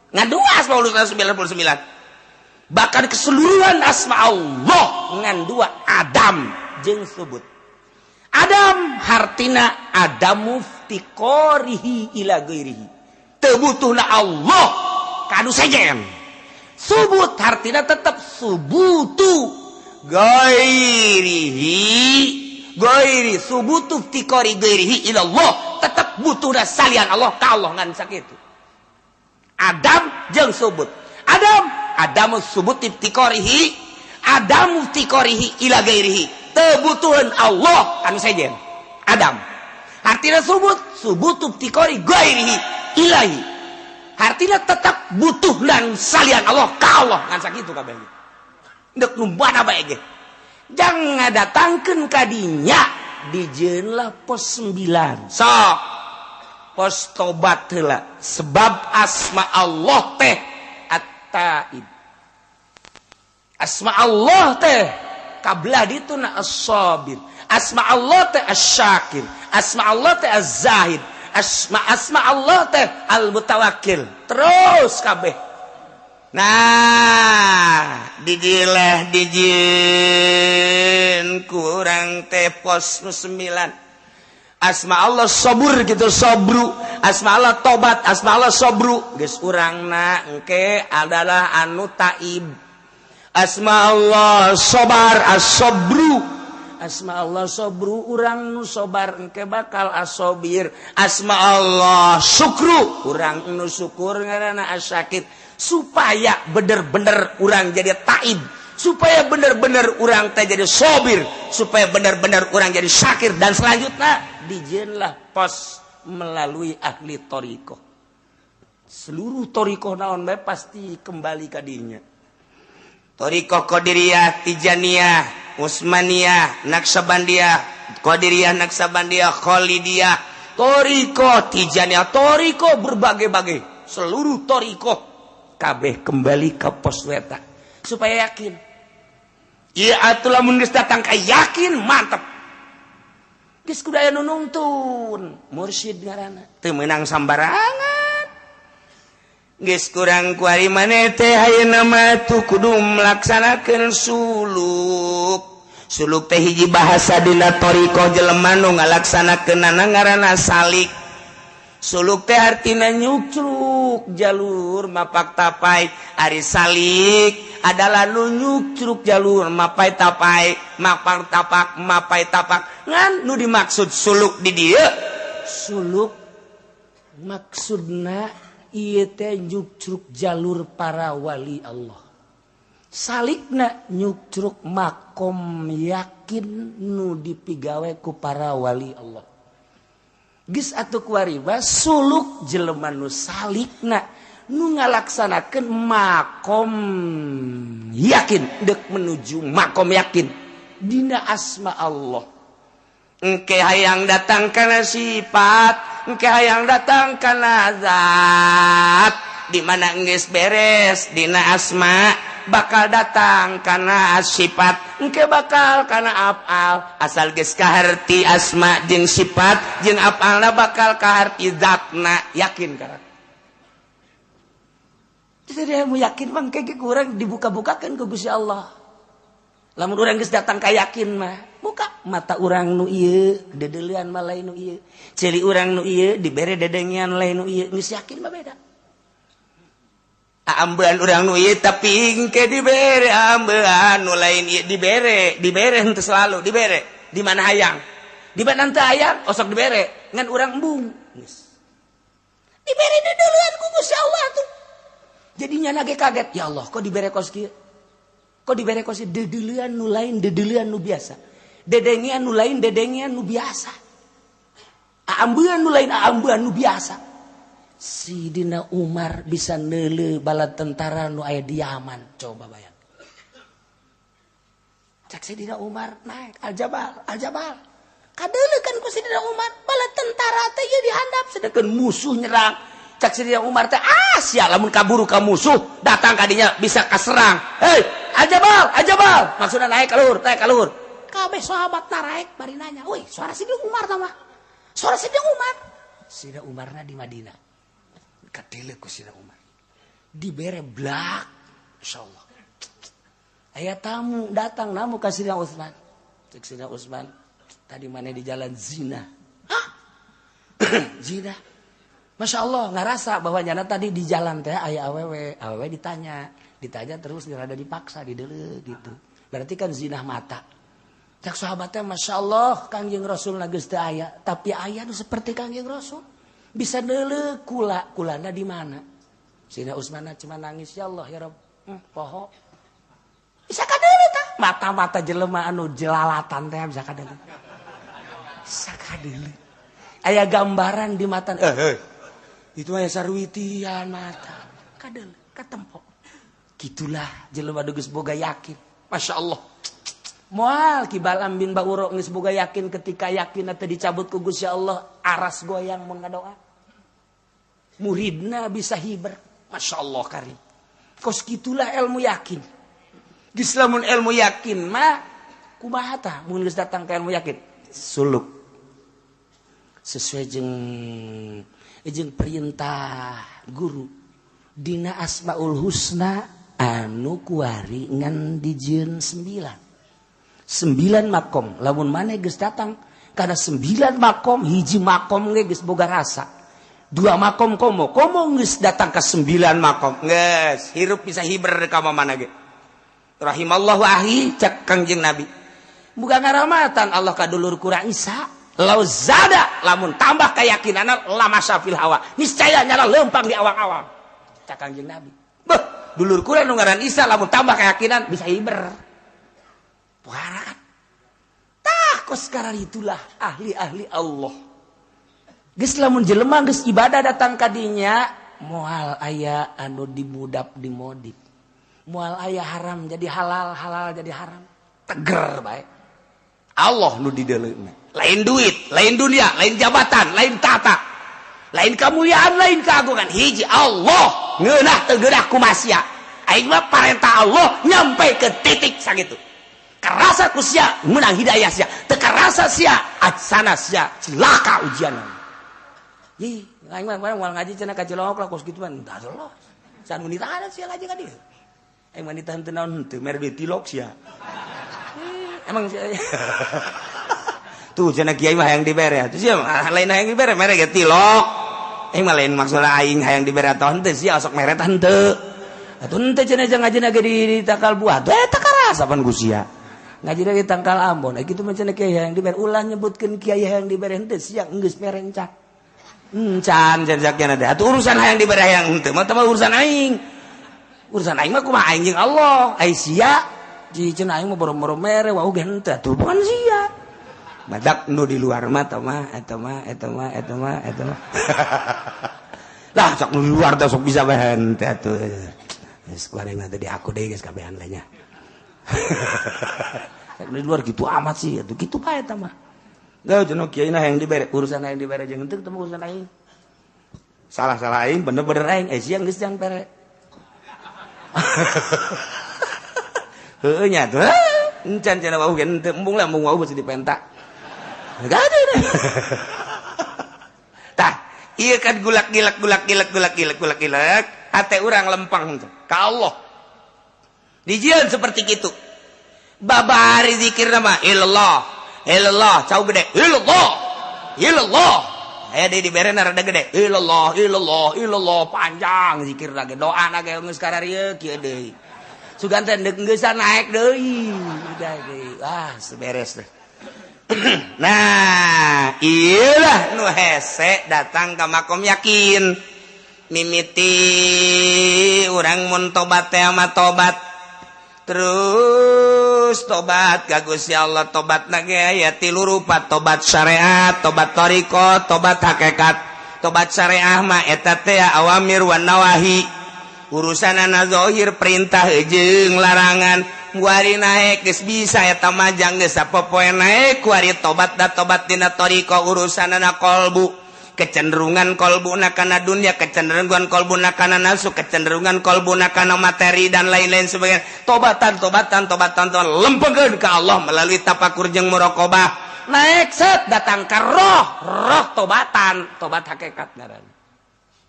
Ngan 2 Asmaul Husna 99. Bahkan keseluruhan asma Allah ngan 2 Adam jeung subut. Adam hartina adamu iftiqarihi ila ghairihi. Teu butuhna Allah ka anu sejen. Subut hartina tetep subutu ghairihi, ghairi subutu iftiqari ghairihi ila Allah, tetep butuhna salian Allah ka Allah ngan sakitu. Adam jeung subut. Adam adamu subut iftiqarihi, adamu iftiqarihi ila ghairihi. Teu butuheun Allah anu sejen. Adam artinya subut, subutu iftiqari ghairihi ilahi. Artinya tetap butuh dan salian Allah ka Allah ngan sakitu kabeh. Deuk nu mana bae ge. Jangan datangkeun ka dinya dijieunlah pos 9. Sok pos tobat heula sebab asma Allah teh at-taib. Asma Allah teh kablah dituna as-sabir. Asma Allah teh as-syakir. Asma Allah teh az-zahid. Asma Allah teh al-mutawakkil. Terus kabeh. Nah, dijileh dijin kurang teh pos 9. Asma Allah sabur gitu sabru, asma Allah tobat, asma Allah sabru. Geus urangna engke adalah anu taib. Asma Allah sobar as-sabru. Asma Allah sobru urang nu sobar engke bakal asobir. Asma Allah syukru urang nu syukur ngaranna asyakir. Supaya bener-bener urang jadi taib, supaya bener-bener urang teh jadi sobir, supaya bener-bener urang jadi syakir, dan selanjutnya dijieunlah pos melalui ahli thariqah. Seluruh thariqah naon bae pasti kembali ka dinya. Thariqah Qadiriyah, Tijaniyah, Utsmaniyah, Naqsyabandiyah, Qadiriyah, Naqsyabandiyah, Khalidiyah, Thoriqoh Tijaniyah, thoriqoh berbagai-bagai, seluruh thoriqoh kabeh kembali ke pos eta supaya yakin. Iya atuh, lamun geus datang ka yakin, mantep. Geus kudu aya nu nungtun, mursyid ngaranna, teu meunang sambarangan. Geus kurang kuari maneh teh ayeuna mah tuh kudu melaksanakeun suluk. Suluk teh hiji bahasa dina thoriqoh, jelema nu ngalaksanakeunana ngaranna salik. Suluk teh artina nyukcruk jalur mapak tapai. Ari salik adalah nu nyukcruk jalur mapai tapai, mapak tapak, mapai tapak. Ngan nu dimaksud suluk di dieu, suluk maksudna ieu teh nyukcruk jalur para wali Allah. Salikna nyukcruk makom yakin nu dipigawe ku para wali Allah. Geus atuh kuari suluk jelema nu salikna nu ngalaksanakeun makom yakin, dek menuju makom yakin dina asma Allah. Engke hayang datang kana sifat, engke hayang datang kana zat. Di mana geus beres dina asma, bakal datang karena sifat, engke bakal karena afal. Asal geus kaharti asma jeung sifat jeung afalna, bakal kaharti zatna, yakin. Karena jadi mau yakin mah engke kurang dibuka-bukakeun ku Gusti Allah. Lamun urang geus datang ka yakin mah, buka mata urang nu ieu dedeulean mah lain nu ieu, ceuli urang nu ieu dibere dedengean lain nu ieu. Geus yakin mah beda. Ambean urang nu ieu, tapi engke dibere ambean nu lain ieu, dibere, dibere henteu selalu dibere. Di mana hayang, di mana henteu hayang osok dibere, ngan urang embung geus dibere dedeulean ku Gusti Allah tuh. Jadinya nage kaget, ya Allah, kok dibere kos kieu, kok dibere kos ieu? Dedeulean nu lain, dedeulean nu biasa, dedengean nu lain, dedengean nu biasa, ambean nu lain, ambean nu biasa. Sidina Umar bisa neuleu bala tentara nu aya di Yaman. Coba bayang. Cak Sidina Umar naik Al-Jabal, Al-Jabal. Kadeuleu kan ku Sidina Umar bala tentara teh ieu dihandap, sedangkan musuh nyerang. Cak Sidina Umar teh, ah sia, lamun kaburu ka musuh datang kadinya bisa kaserang. Hei, Al-Jabal, Al-Jabal. Maksudna naik ka luhur, naik ka luhur. Kabeh sahabat naraek bari nanya, "Woi, suara Sidina Umar tah mah." Suara Sidina Umar. Sidina Umarna di Madinah. Kadeuleu ku Sidina Umar. Dibere blak, insyaallah. Aya tamu datang namu ka Sidina Utsman. Cek Sidina Utsman, "Tadi mana di jalan zina?" Hah? Zina. Masya Allah, ngerasa bahwa nyana tadi di jalan teh aya awewe, awewe ditanya, ditanya terus rada dipaksa dideuleu gitu. Berarti kan zina mata. Cek sahabatnya, Masya Allah, Kangjeng Rasul geus teu aya, tapi aya nu seperti Kangjeng Rasul. Bisa deuleu kula, kulana di mana? Sidina Utsman cuma nangis, "Ya Allah, ya Rabb, poho." Bisa kadeuleu tah? Mata-mata jelema anu jelalatan teh bisa kadeuleu. Bisa kadeuleu. Aya gambaran di mata. Eh, eh. Itu aya sarwitian mata. Kadeuleu, katempo. Gitulah jelema geus boga yakin. Masya Allah. Moal Ki Balam bin Bauro geus boga yakin, ketika yakin atau dicabut ku Gusti Allah, aras goyang mun ngadoa. Muridna bisa hiber. Masya Allah karim. Kos gitulah ilmu yakin. Geus lamun ilmu yakin mah kumaha tah mun geus datang ka ilmu yakin? Suluk. Sesuai jeung jeung perintah guru dina Asmaul Husna anu kuari ngan dijieun sembilan. Sembilan makom. Lamun maneh geus datang karena sembilan makom, hiji makom ge geus boga rasa, dua makom komo komo geus datang ke sembilan makom, geus hirup bisa hiber ka mana ge. Rahimallahu ahi, cak Kangjeng Nabi, bukan ngaramatan Allah ka dulur kurang Isa, lau zada, lamun tambah keyakinan, lama syafil hawa, niscaya nyala lempang di awang-awang. Cak Kangjeng Nabi, beh, dulur kurang nu ngaran Isa lamun tambah keyakinan bisa hiber. Kan? Tah kos sekarang itulah ahli-ahli Allah. Geus lamun jelema geus ibadah datang kadinya, moal aya anu dimudap dimodif. Moal aya haram jadi halal, halal jadi haram. Teger bae. Allah nu dideuleuna. Lain duit, lain dunia, lain jabatan, lain tata, lain kemuliaan, lain keagungan. Hiji Allah ngeunah teu geunah kumaha sia. Aing mah parentah Allah nyampe ke titik sakitu. Karasa ku sia menang hidayah sia, teu karasa sia atsana sia celaka ujian. Ih, aing mah moal ngaji cenah ka Cilongok lah kos kitu mah tah Allah. San nitahan sia ngaji ka dieu. Aing mah nitahan teu naon henteu mere duit tilok sia. Emang sia tuh cenah kiai mah hayang dibere. Tuh sia lain hayang dibere mere ge tilok. Aing mah lain maksudna aing hayang dibere atau henteu sia sok mere tah henteu. Atuh henteu cenah jeung ngajina ge di tangkal buah. Tuh eta karasa pan ku sia. Ngajina di tangkal ambon. Kitu mah cenah kiai hayang dibere ulah nyebutkeun kiai hayang dibere henteu sia geus mere encan. Encan cenah teh. Atuh urusan hayang dibere hayang henteu mah teh urusan aing. Urusan aing mah kumaha aing jeung Allah. Ai sia di cenah aing mah boro-boro mere wau ge henteu atuh bukan sia. Badak nu di luar mah eta mah eta mah eta mah eta mah eta mah. Lah sok nu di luar teh sok bisa bae henteu atuh. Geus kuari mah teh di aku deui geus kabehan lah nya. Sok di luar gitu amat sih atuh kitu bae eta mah. Gak cenah kiai na hayang dibere urusan hayang dibere jeung henteu teh urusan aing. Salah-salah aing bener-bener aing eh sia geus jang pere. Heueuh nya tuh. Encan cenah wau ge henteu embung lah embung wau beusi dipenta. Gak ada. Tah, iya kan gulak gilak gulak gilak gulak gilak gulak gilak, hate urang lempang ka Allah. Dijieun seperti kitu. Babari zikir nama ilallah, ilallah, cau gede, ilallah, ilallah. Aya deui dibere rada gede, ilallah, ilallah, ilallah, panjang zikir lagi, doa na ge geus kararieu kieu deui. Sugan teh deuk geusan naik deui. Udah deui. Ah, seberes deh. Nah, iyalah nu hese datang ke makom yakin. Mimiti urang mun tobat teh mah tobat. Terus tobat ka Gusti Allah, tobatna ge aya tilu rupa, tobat syariat, tobat thariqah, tobat hakikat. Tobat syariah mah eta teh awamir wan nawahi. Urusanana zahir perintah jeung larangan. Kuari naek geus bisa eta mah jang geus sapopoe naek kuari tobat da tobat dina thariqah urusanana qalbu, kecenderungan qalbuna kana dunia, kecenderungan qalbuna kana nafsu, kecenderungan qalbuna kana materi dan lain-lain sebagainya. Tobatan tobatan tobatan tobatan lempengkeun ka Allah melalui tafakur jeung muraqabah. Naek set datang ka roh, roh tobatan, tobat hakikat ngaranna.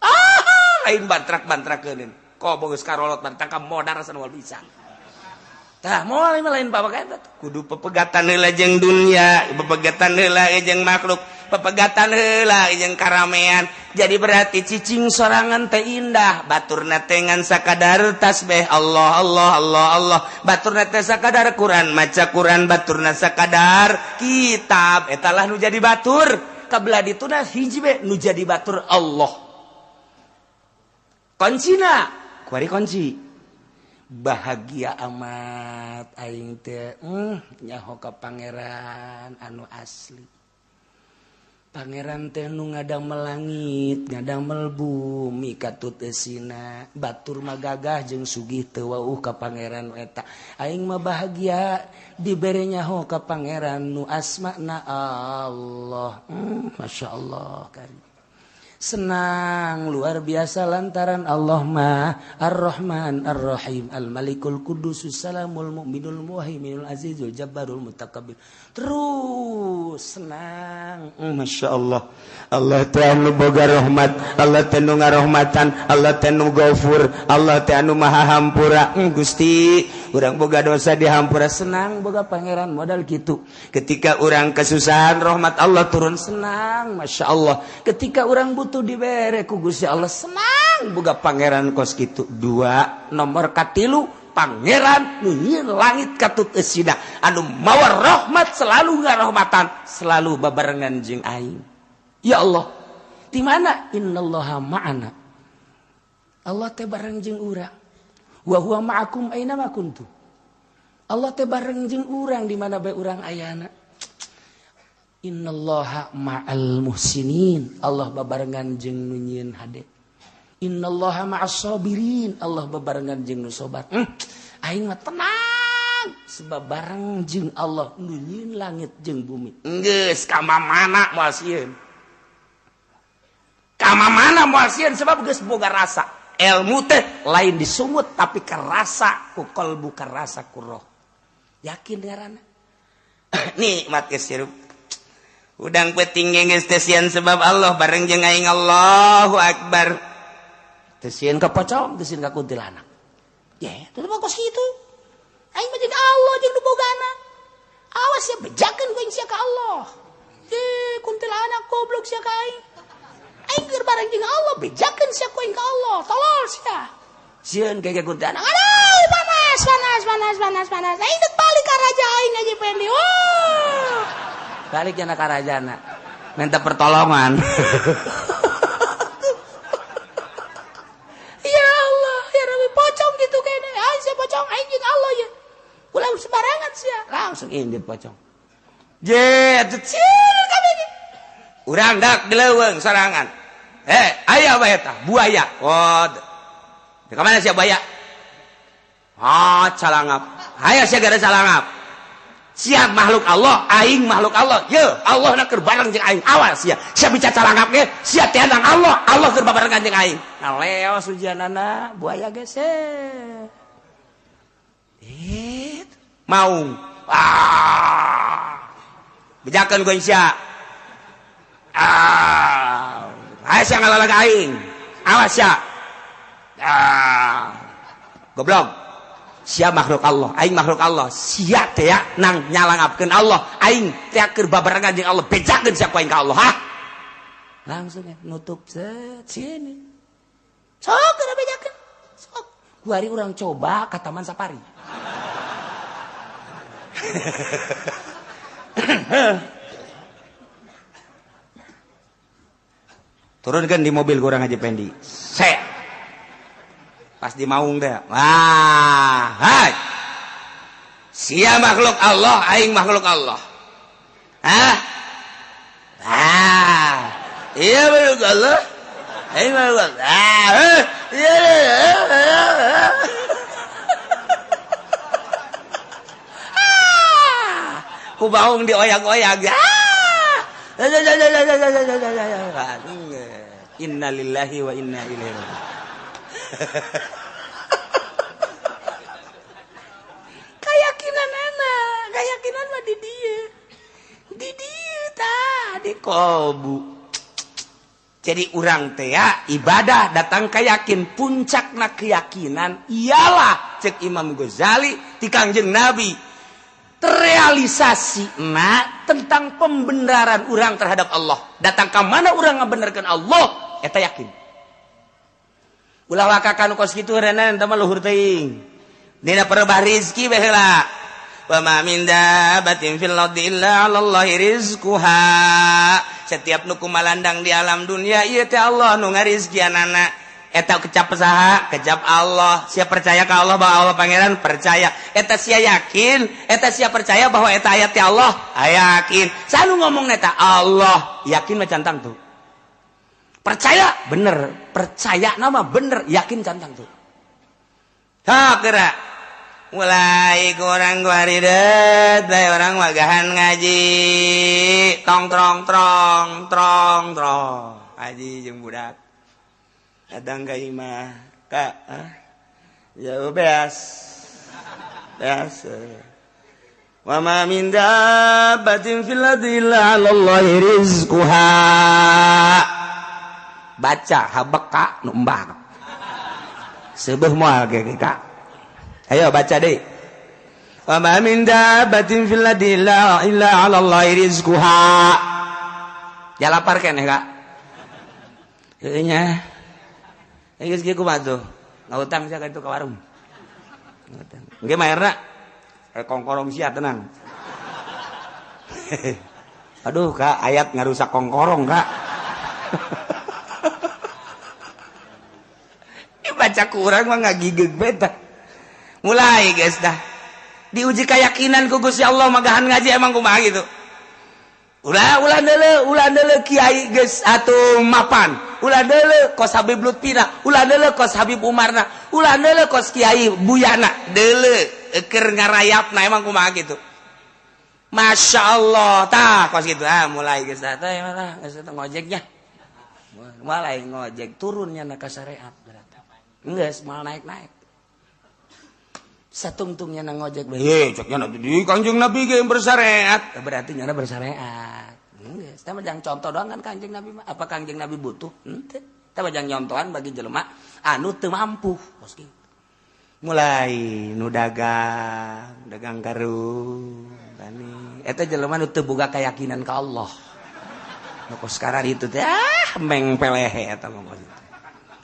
Ah, lain bantrak-bantrakeun. Kobo geus karolot bantrak ka modar asa moal bisa. Tah moal mah lain bapak eta kudu pepegatan heula jeung dunia, pepegatan heula jeung makhluk, pepegatan heula jeung karamean. Jadi berarti cicing sorangan teh indah, baturna teh ngan sakadar tasbih Allah Allah Allah Allah, baturna teh sakadar Quran, maca Quran, baturna sakadar kitab, eta lah nu jadi batur. Kabelah dituna hiji be nu jadi batur Allah. Kuncina, kuari kunci. Bahagia amat aing teh nyaho ka pangeran anu asli. Pangeran teh nu ngadamel langit, ngadamel bumi katut eusina, batur mah gagah jeung sugih teu wauh ka pangeran eta. Aing mah bahagia dibere nyaho ka pangeran nu asmana Allah. Masya Allah karim. Senang luar biasa lantaran Allah mah Ar-Rahman Ar-Rahim Al-Malikul Quddus Salamul Mu'minul Muhaiminul Azizul Jabbarul Mutakabbir. Terus senang. Masya Allah. Allah teh anu boga rahmat, Allah teh nu ngarahmatan, Allah teh nu gafur, Allah teh anu maha hampura. Gusti, urang boga dosa dihampura, senang boga pangeran modal kitu. Ketika urang kesusahan rahmat Allah turun, senang, Masya Allah. Ketika urang butuh dibere ku Gusti Allah, senang boga pangeran kos kitu. Dua, nomor katilu pangeran nu nyieun langit katut eusina anu mawa rahmat selalu ngarahmatan selalu babarengan jeung aing. Ya Allah, di mana innallaha ma'ana? Allah teh bareng jeung urang. Wa huwa ma'akum aina ma kuntum. Allah teh bareng jeung urang di mana bae urang ayana. Innallaha ma'al muhsinin. Allah babarengan jeung nu nyieun hade. Innallaha ma'as sabirin. Allah babarengan jeung nu sabar. Aing mah tenang. Sebab bareng jeung Allah nu nyieun langit jeung bumi. Geus ka mana moal sieun. Ka mana moal sieun sebab geus boga rasa. Ilmu teh lain disungut tapi kerasa ku kalbu, kerasa ku roh. Yakin ngaranna. Nikmat geus hirup. Udang peuting geus teu sieun sebab Allah bareng jeung aing Allahu Akbar. Teu sieun ka pocong, teu sieun ka kuntilanak. Ye, teu mah kos kitu. Aing mah jeung Allah jeung nu bogana. Awas sia bejakeun ku aing sia ka Allah. Ye, kuntilanak goblok sia ka aing. Aing keur bareng jeung Allah bejakeun sia ku aing ka Allah. Tolol sia. Sieun ka kuntilanak. Aduh, panas, panas, panas, panas, panas. Aing dek balik ka raja aing aja Pendi. Oh. Balik ka rajana. Minta pertolongan. Ya Allah, ya Rabbi, pocong gitu kene. Aing sia pocong aing jeung Allah ya. Ulah sembarangan sia. Langsung indit pocong. Je, atuh sieun kabeh. Urang dak dileuweung sorangan. Aya bae eta buaya. Oh. Di mana sia buaya? Ah, calangap. Aya sia gara calangap. Siap makhluk Allah, aing makhluk Allah. Ye, Allah na keur bareng jeung aing. Awas sia. Sia bicara calangap ge, sia teh nang Allah, Allah keur babarengan jeung aing. Nah, leos ujianana buaya geser. Maung. Ah. Bejakeun ku sia. Ah. Aya sia ngalalag aing. Awas sia. Ah. Goblok. Sia makhluk Allah, aing makhluk Allah. Sia teh nang nyalangapkeun Allah, aing teh keur babarengan jeung Allah, bejakeun sia ku aing ka Allah, hah? Langsung ya nutup set sini. Sok geura bejakeun. Sok. Kuari urang coba ka Taman Safari. Turunkan di mobil kurang Haji Pendi. Set. Pas di maung deh. Wah, hai. Sia makhluk Allah, aing makhluk Allah. Hah? Ah. Iya makhluk Allah. Aing makhluk Allah. Ah, iya. Ah. Ku baung dioyak-oyak. Ah. Innalillahi wa inna ilaihi raji'un. Keyakinan anak, keyakinan mah di dia tah di kolbu. Jadi urang teh ya, ibadah datang keyakin, puncakna keyakinan ialah cek Imam Ghazali ti Kangjeng Nabi terrealisasi na tentang pembenaran urang terhadap Allah. Datang ke mana urang ngabenerkeun Allah, eta yakin. Ulah wakakan kos kitu renan eta mah luhur teuing. Dina perebah rizki bae heula. Wa ma min dabatin fil ardi illa 'alallahi rizquha. Setiap nu kumalandang di alam dunia ieu teh Allah nu ngarizkianana. Eta kecap saha? Kecap Allah. Sia percaya ka Allah bahwa Allah pangeran? Percaya. Eta sia yakin, eta sia percaya bahwa eta ayat teh Allah? Yakin. Sanu ngomong eta Allah, yakin mah cantang tuh. Percaya bener, percaya nama bener, yakin cantang tuh. Ha geura. Mulai kurang guaridet, mulai orang magahan ngaji. Tong trong trong trong trong. Ngaji jeung budak. Datang ka imah, Kak, ah? Ya beas. Beas. Wa ma min dabbatin fil ardi illa 'ala Allahi rizquha. Baca habeka nu embak. Seubeuh moal ge Kak. Ayo baca deh. Wa ma min dabbatin fil ardi illa 'ala Allahi rizquha. Ya lapar keneh Kak. Heuh nya. Geus kieu kumaha tuh? Ngahutang sia ka itu ka warung. Ngahutang. Engke mayarna kongkorong sia tenang. Aduh Kak, ayat ngarusak kongkorong Kak. Baca kurang mah ngagigeg beta. Mulai guys dah. Diuji keyakinan ku Gusti Allah magahan ngaji emang kumaha gitu. Ulah ulah deuleu kiai geus atuh mapan. Ulah deuleu kos Habib Lutfina, ulah deuleu kos Habib Umarna, ulah deuleu kos Kiai Buyana, deuleu. Keur ngarayapna emang kumaha gitu. Masya Allah, tah kos gitu, ah mulai geus teh mah geus ngojeknya. Mulai ngojek turunnya na ka syariat berarti. Geus moal naik-naik. Satungtungnya na ngojek, heh ceknya di Kanjeng Nabi ge bersyariat, berarti nyana bersyariat. Geus, teh mah jang contoh doang kan Kanjeng Nabi mah. Apa Kanjeng Nabi butuh? Henteu. Teh mah jang nyontohan bagi jelema anu teu mampu kos kitu. Mulai nu dagang, dagang karung, tani. Eta jelema nu teu boga keyakinan ka Allah. Nu kos sekarang itu teh ah meng pelehe eta mah kos itu.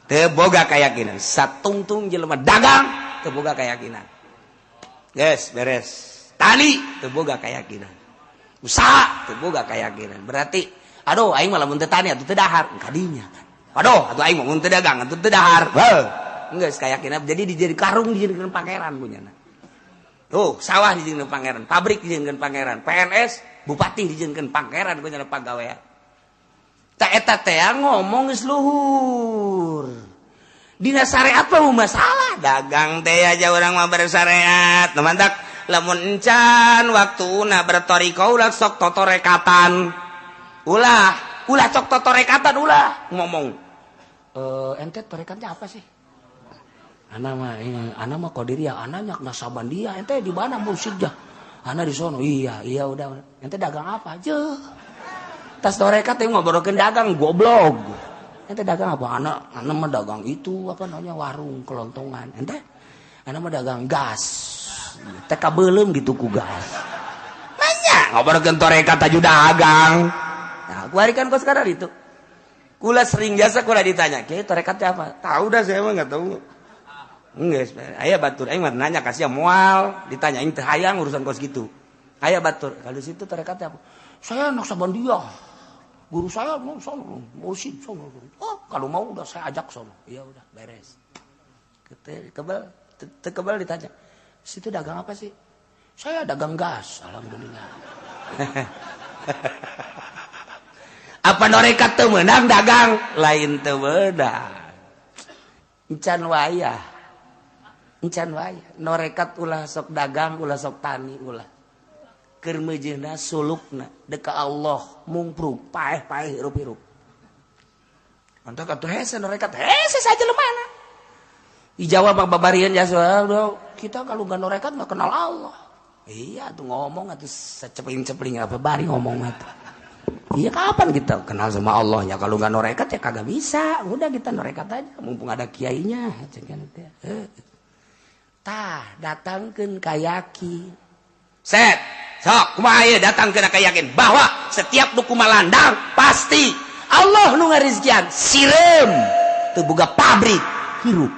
Teu boga keyakinan, satungtung jelema dagang teu boga keyakinan. Geus beres. Tani teu boga keyakinan. Usaha teu boga keyakinan. Berarti aduh aing mah lamun teu tani atuh teu dahar kadinya kan. Aduh atuh aing mah mun teu dagang atuh teu dahar. Heuh. Enggak keyakinan jadi dijadi karung dijadikan pangeran punya. Tuh sawah dijadikan pangeran, pabrik dijadikan pangeran, PNS bupati dijadikan pangeran punya pagawean. Tak eta teh ngomong geus luhur. Dina syariat mah masalah dagang teh aja urang mah bersyariat. Nu mantak lamun encan waktuna bertoriko ulah sok totorekatan. Ulah, ulah sok totorekatan ulah ngomong. Ente torekatnya apa sih? Ana mah ana mah qadiriyah, ana nyak nasabandiyah, ente di mana mursyidnya? Ana di sono. Iya, iya udah. Ente dagang apa? Jeuh. Tas torekat teh ngobrolkeun dagang goblok. Ente dagang apa? Ana ana mah dagang itu apa namanya warung kelontongan. Ente ana mah dagang gas. Teh kabeuleum gitu ku gas. Nanya ngobrolkeun torekat aju dagang. Nah, kuari kan kos sekarang itu. Kula sering jasa kula ditanya, "Kiai torekatnya apa?" Tahu dah saya mah enggak tahu. Enggak, aya batur aing mah nanya kasih moal, ditanya aing teu hayang urusan kos gitu. Aya batur, kalau situ torekatnya apa? Saya Naqsyabandiyah. Guru saya mau sono, mursyid sono. Oh, kalau mau udah saya ajak sono. Iya udah beres. Kebel, kebel ditanya. Situ dagang apa sih? Saya dagang gas, alhamdulillah. Apa norekat teu meunang dagang? Lain teu meunang. Encan wayah. Encan wayah. Norekat ulah sok dagang, ulah sok tani, ulah. Keur meujeuhna sulukna deka Allah mungpruk paeh-paeh hirup-hirup. Mantap atuh hese norekat hese saja lemana. Di Jawa mah babarian jasa kita kalau nggak norekat nggak kenal Allah. Iya tuh ngomong atuh secepling-cepling apa bari ngomong atuh. Iya kapan kita kenal sama Allah ya kalau nggak norekat ya kagak bisa. Udah kita norekat aja mumpung ada kiainya. Tah datangkeun ka yakin. Set sok kumaha ieu datangkeun ka yakin bahwa setiap nu kumalandang pasti Allah nu ngarizkian sireum teu boga pabrik hirup.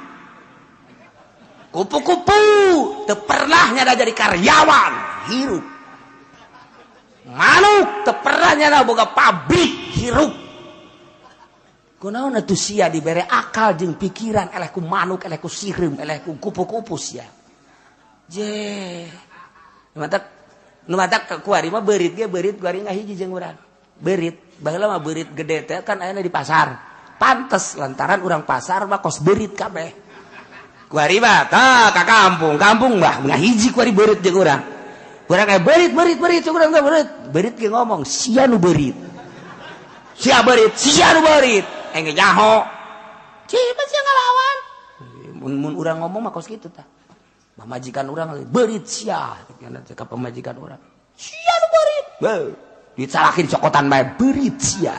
Kupu-kupu teu pernah nyada jadi karyawan hirup. Manuk teu pernah nyada boga pabrik hirup. Kunaon atuh sia dibere akal jeung pikiran eleh ku manuk, eleh ku sireum, eleh ku kupu-kupu sia. Je. Mantak nu matak kuari mah beurit ge beurit kuari ngahiji jeung urang. Beurit, baheula mah beurit gede teh kan aya di pasar. Pantes lantaran urang pasar mah kos beurit kabeh. Kuari mah tah ka kampung, kampung mah ngahiji kuari beurit jeung urang. Urang aya beurit beurit beurit urang teh beurit. Beurit ge ngomong sia nu beurit. Sia beurit, sia nu beurit. Engge nyaho. Cipa sia ngalawan. Mun urang ngomong mah kos kitu tah. Pamajikan urang beurit sia, ka pamajikan urang. Sia nu beurit. Beuh, dicalakin cokotan bae beurit sia.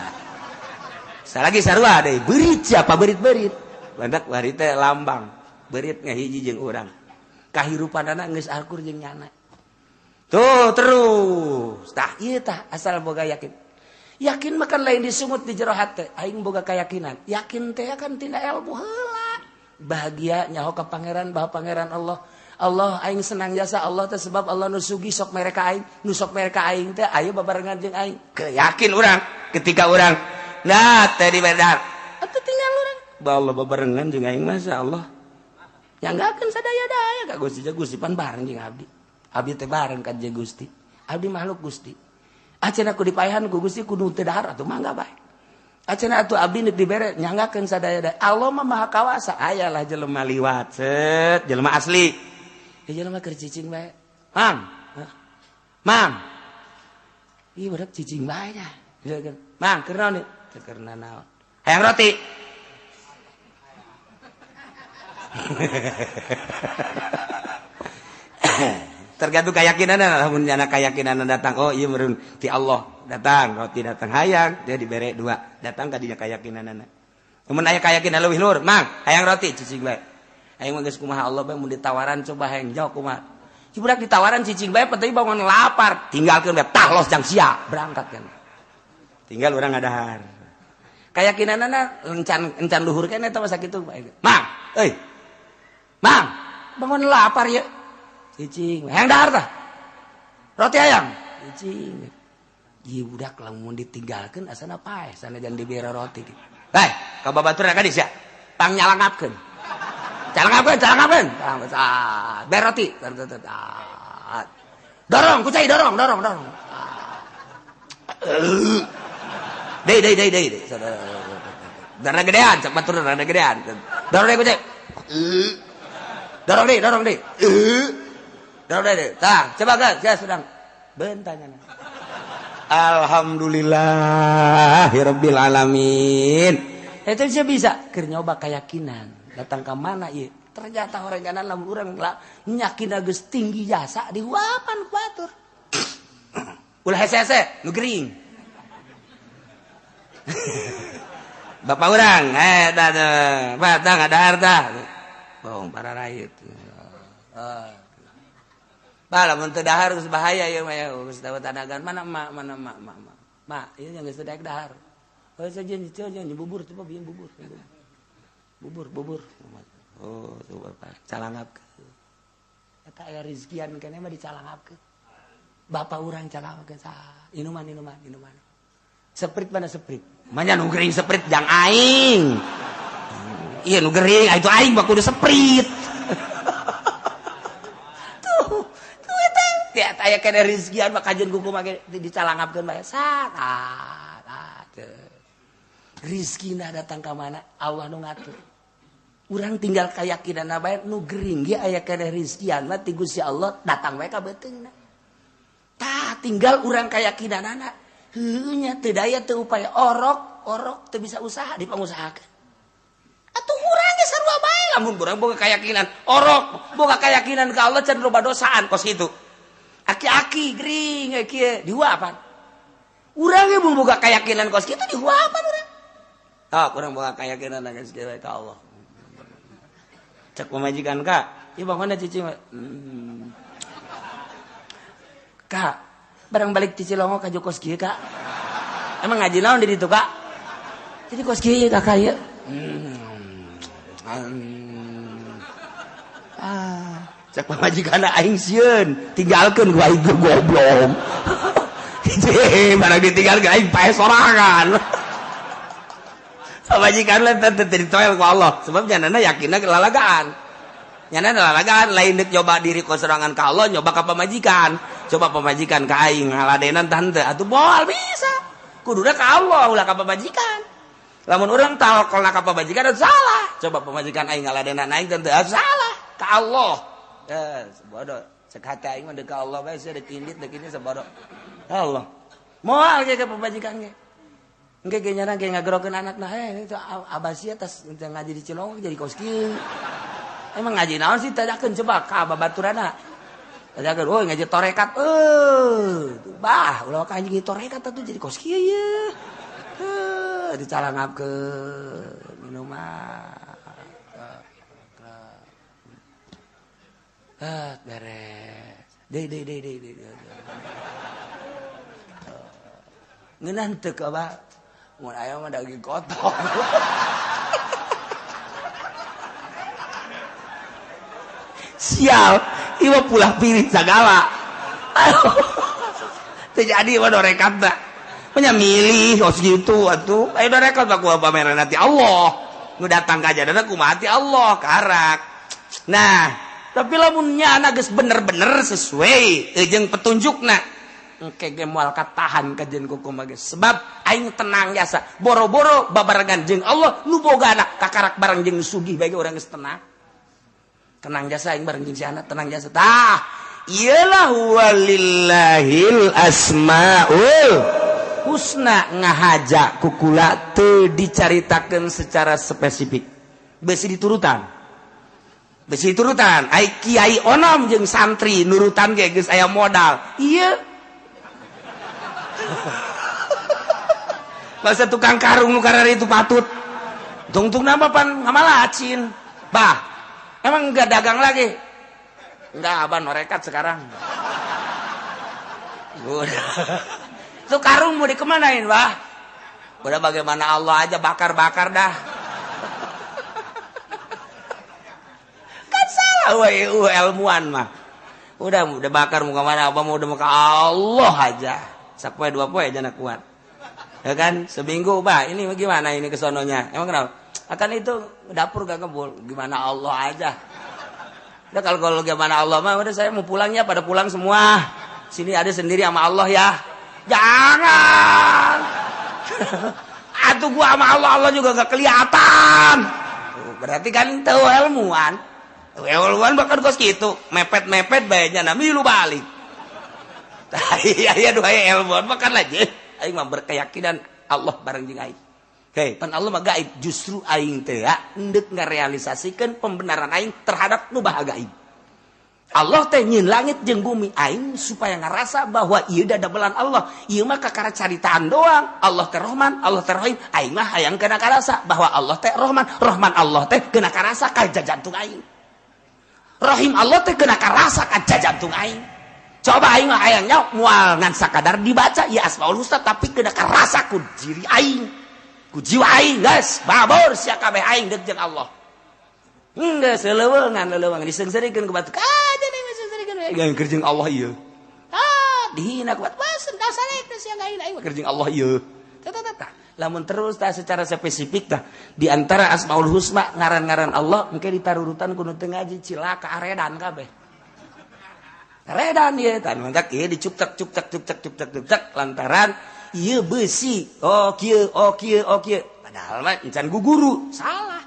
Salagi sarua deui, beurit sia apa beurit-beurit. Landak bari teh lambang. Beurit ngahiji jeung urang. Kahirupanana geus akur jeung nyana. Tuh terus. Tah ieu tah asal boga yakin. Yakin makan lain disungut di jero hate, aing boga keyakinan. Yakin teh kan tina ilmu heula. Bahagia nyaho ka pangeran bahwa pangeran Allah. Allah aing senang jasa Allah teh sebab Allah nu sugi sok mereka aing, nu sok mereka aing teh ayo babarengan jeung aing. Yakin urang ketika urang nah teh di bedar. Atuh tinggal urang. Ba Allah babarengan jeung aing masa Allah. Nyanggakeun sadaya-daya ka Gusti Gusti pan bareng jeung abdi. Abdi teh bareng ka jeung Gusti. Abdi makhluk Gusti. Acenah ku dipaehan ku Gusti kudu teu dahar atuh mangga bae. Acenah atuh abdi neuk dibere nyanggakeun sadaya-daya. Allah mah maha kawasa. Ayalah jelema liwat set jelema asli. Ya jelema keur cicing bae. Mang. Mang. Ih budak cicing bae nya. Mang keur naon ieu? Teu keur naon. Hayang roti. Tergantung keyakinan, lamun nyana keyakinan datang, oh iya meureun ti Allah datang, roti datang hayang, dia dibere dua, datang ka dinya keyakinanana. Mun aya keyakinan leuwih luhur, Mang, hayang roti cicing bae. Aing mah geus kumaha Allah bae mun ditawaran coba hayang jauh kumaha. Si budak ditawaran cicing bae penting bangun lapar, tinggalkeun bae tah los jang sia, berangkat kan. Tinggal urang ngadahar. Keyakinanana encan encan luhur kan eta mah sakitu bae. Mang, euy. Mang, bangun lapar ya. Cicing, hayang dahar tah. Roti hayang. Cicing. Ieu budak lamun ditinggalkeun asana paeh, sanajan dibere roti. Bae, ka babaturna ka dieu sia. Pang nyalangapkeun. Calangapkeun, calangapkeun. Bere roti. Dorong, kucai dorong, dorong, dorong. Deui, deui, deui, deui. Darah gedean, cek batur darah gedean. Dorong deui kucai. Dorong deui, dorong deui. Dorong deui. Tah, coba geus, ya sedang. Bentanya. Alhamdulillahirabbil alamin. Eta sih bisa keur nyoba keyakinan. Datang ke mana ieu? Ternyata horenganan lamun urang lah nyakin geus tinggi jasa dihuapan ku batur. Ulah hese-hese nu gering. Bapak urang, tah tah, batang ada harta. Bohong para rakyat. Bah, lamun teu dahar geus bahaya ieu mah ya, geus dapat tanagan mana emak, mana emak, emak, emak. Mak, ieu yang geus teu daek dahar. Oh, saja jeung bubur coba bieu bubur. Bubur, bubur. Oh, coba Pak, calangapkeun. Eta aya rezekian keneh mah dicalangapkeun. Bapak urang calangapkeun saha? Inuman, inuman, inuman. Seprit mana seprit? Manya nu gering seprit jang aing. Iya nu gering, itu aing mah kudu seprit. Tuh, tuh eta tiap aya keneh rezekian mah kajeun kuku mah dicalangapkeun bae. Sat, ah, teu. Rizkina datang ka mana? Allah nu ngatur. Urang tinggal keyakinan bae nu gering ge aya keneh rizkian mah ti Gusti Allah datang bae ka beuteungna. Tah tinggal urang keyakinanana. Heueuh nya teu daya teu upaya orok, orok teu bisa usaha dipangusahakeun. Atuh urang ge sarua bae lamun urang boga keyakinan orok, boga keyakinan ka Allah can loba dosaan kos kitu. Aki-aki gering kieu dihuapan. Urang ge mun boga keyakinan kos kitu dihuapan urang. Ah, kurang boga keyakinan geus kieu ka Allah. Cek pamajikan Kak, ieu bangunna cicing. Kak, barang balik ti Cilongo ka kos kieu Kak. Emang ngaji naon di ditu Kak? Jadi kos kieu Kakak ieu. Ah, cek pamajikan aing sieun, tinggalkeun ku aing goblok. Hiji, barang ditinggalkeun aing paeh sorangan. Pamajikan lah teu ditoel ku Allah, sebab nyanana yakinna lalagaan. Nyanana lalagaan lain deuk nyoba diri ku sorangan ka Allah, nyoba ka pamajikan. Coba pamajikan ka aing ngaladenan tah henteu, atuh moal bisa. Kuduna ka Allah ulah ka pamajikan. Lamun urang tawakkalna ka pamajikan atuh salah. Coba pamajikan aing ngaladenan aing teh atuh salah ka Allah. Bodoh. Cek hati aing mah deuk ka Allah bae sia deuk indit deuk ini sabodoh. Allah. Moal ge ka pamajikan ge. Engke ge nyana ge ngagerokeun anakna, heh itu abasia tas ngaji di Cilongok jadi kos kieu. Emang ngaji naon sih tanyakeun coba ka babaturana. Tanyakeun, oh ngaji torekat. Bah, ulah ka anjing torekat atuh jadi kos kieu ye. Dicalangapkeun minuman. Beres. Deui deui deui deui. Ngeunah teu ka bah. Mun aya mah daging kotor. Sial, ieu mah pulah pilih sagala. Teu jadi mah dorekat tah. Nya milih kos kitu atuh. Aya dorekat mah kumaha pameran ti Allah. Nu datang ka jadana kumaha ti Allah karak. Nah, tapi lamun nyana geus bener-bener sesuai jeung petunjukna. Engke ge moal katahan ka jeung kuku mah geus. Sebab aing tenang jasa. Boro-boro babarengan jeung Allah nu boga anak kakarak bareng jeung sugih bae urang geus tenang. Tenang jasa aing bareng jeung si anak, tenang jasa. Tah, iyalah walillahil asmaul husna ngahaja kukula teu dicaritakeun secara spesifik. Besi diturutan. Besi diturutan. Ai kiai onom jeung santri nurutan ge geus aya modal. Ieu. Masa tukang karung nu karari itu patut. Tungtung nama pan ngamalacin. Bah, emang enggak dagang lagi? Enggak, abang norekat sekarang. Udah. Itu karung mau dikemanain, bah? Udah bagaimana Allah aja bakar-bakar dah. Kan salah weh ilmuan mah. Udah bakar mau kemana, abang mau udah mau ke Allah aja. Sapoe dua poe aja nak kuat. Ya kan? Seminggu, bah, ini gimana ini kesononya? Emang kenapa? Akan itu dapur gak ngebul, gimana Allah aja. Udah kalau gimana Allah mah udah saya mau pulangnya pada pulang semua. Sini ada sendiri sama Allah ya. Jangan. Atuh gua sama Allah, Allah juga gak kelihatan. Berarti kan tahu ilmuwan. Ilmuwan bahkan kos gitu, mepet-mepet bae nya milu balik. Iya dua ilmuwan bahkan aja. Aing mah berkeyakinan Allah bareng jeung aing. Hei, pan Allah mah gaib, justru aing teh endek ngarealisasikeun pembenaran aing terhadap nu baha gaib. Allah teh nyeun langit jeung bumi aing supaya ngarasa bahwa ieu dadamelan Allah. Ieu mah kakara caritaan doang. Allah teh Rahman, Allah teh Rahim. Aing mah hayang kena karasa bahwa Allah teh Rahman, Rahman Allah teh kena karasa ka jantung aing. Rahim Allah teh kena karasa ka jantung aing. Coba aing mah hayangnya moal ngan sakadar dibaca ieu Asmaul Husna tapi kena karasa ku diri aing. Ku jiwa aing geus babor sia kabeh aing deuk jeung Allah. Geus leuweungan diseungseurikeun ku batu. Ah jadi diseungseurikeun we keur jeung Allah ieu. Ah dihina ku batu. Wah sendasarek sia aing aing keur jeung Allah ieu. Tah tah tah. Lamun terus tah secara spesifik tah di antara Asmaul Husna ngaran-ngaran Allah engke ditarurutan ku nu teu ngaji cilaka aredan kabeh. Aredan ieu tah mantak ieu dicuktak cuktak cuktak cuktak cuktak lantaran ieu besi, oh kieu, oh kieu, oh kieu. Padahal mah encan guguru, salah.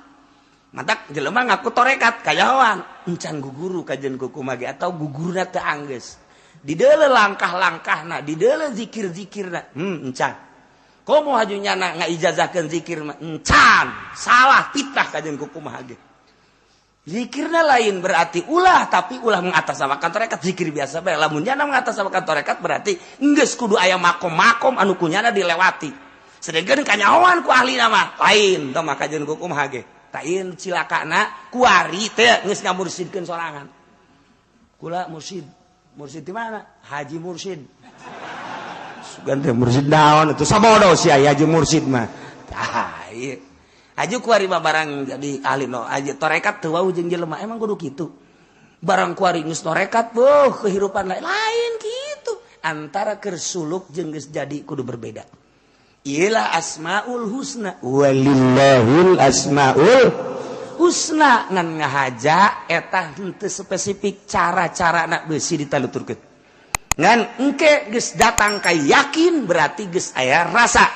Mantak jelema ngaku torekat kayawan, encan guguru kajen kuku mage atau guguruna teu anggeus. Dideule langkah-langkahna, dideule zikir-zikirna, encan. Komo haju nyana ngaijazahkeun zikir mah encan, salah fitnah kajen kuku mage. Zikirna lain berarti ulah, tapi ulah mengatasnamakan torekat zikir biasa bae. Lamun nyana mengatasnamakan torekat berarti geus kudu aya makom-makom anu kunyana dilewati. Sedengkeun kanyahoan ku ahli mah lain tah maka jeung kumaha ge. Tah ieu cilakana kuari teh geus ngamursidkeun sorangan. Kula mursid. Mursid di mana? Haji Mursid. Sugan teh mursid naon atuh sabodo sia Haji Mursid mah. Tah ieu. Aju kuari mah barang jadi ahli no aja torekat teu wau jeung jelema emang kudu kitu. Barang kuari geus torekat beuh kehidupan lain lain kitu. Antara keur suluk jeung geus jadi kudu berbeda. Iyalah Asmaul Husna walillahil asmaul husna ngan ngahaja eta henteu spesifik cara-cara nak beusi ditaluturkeun. Ngan engke geus datang ka yakin berarti geus aya rasa.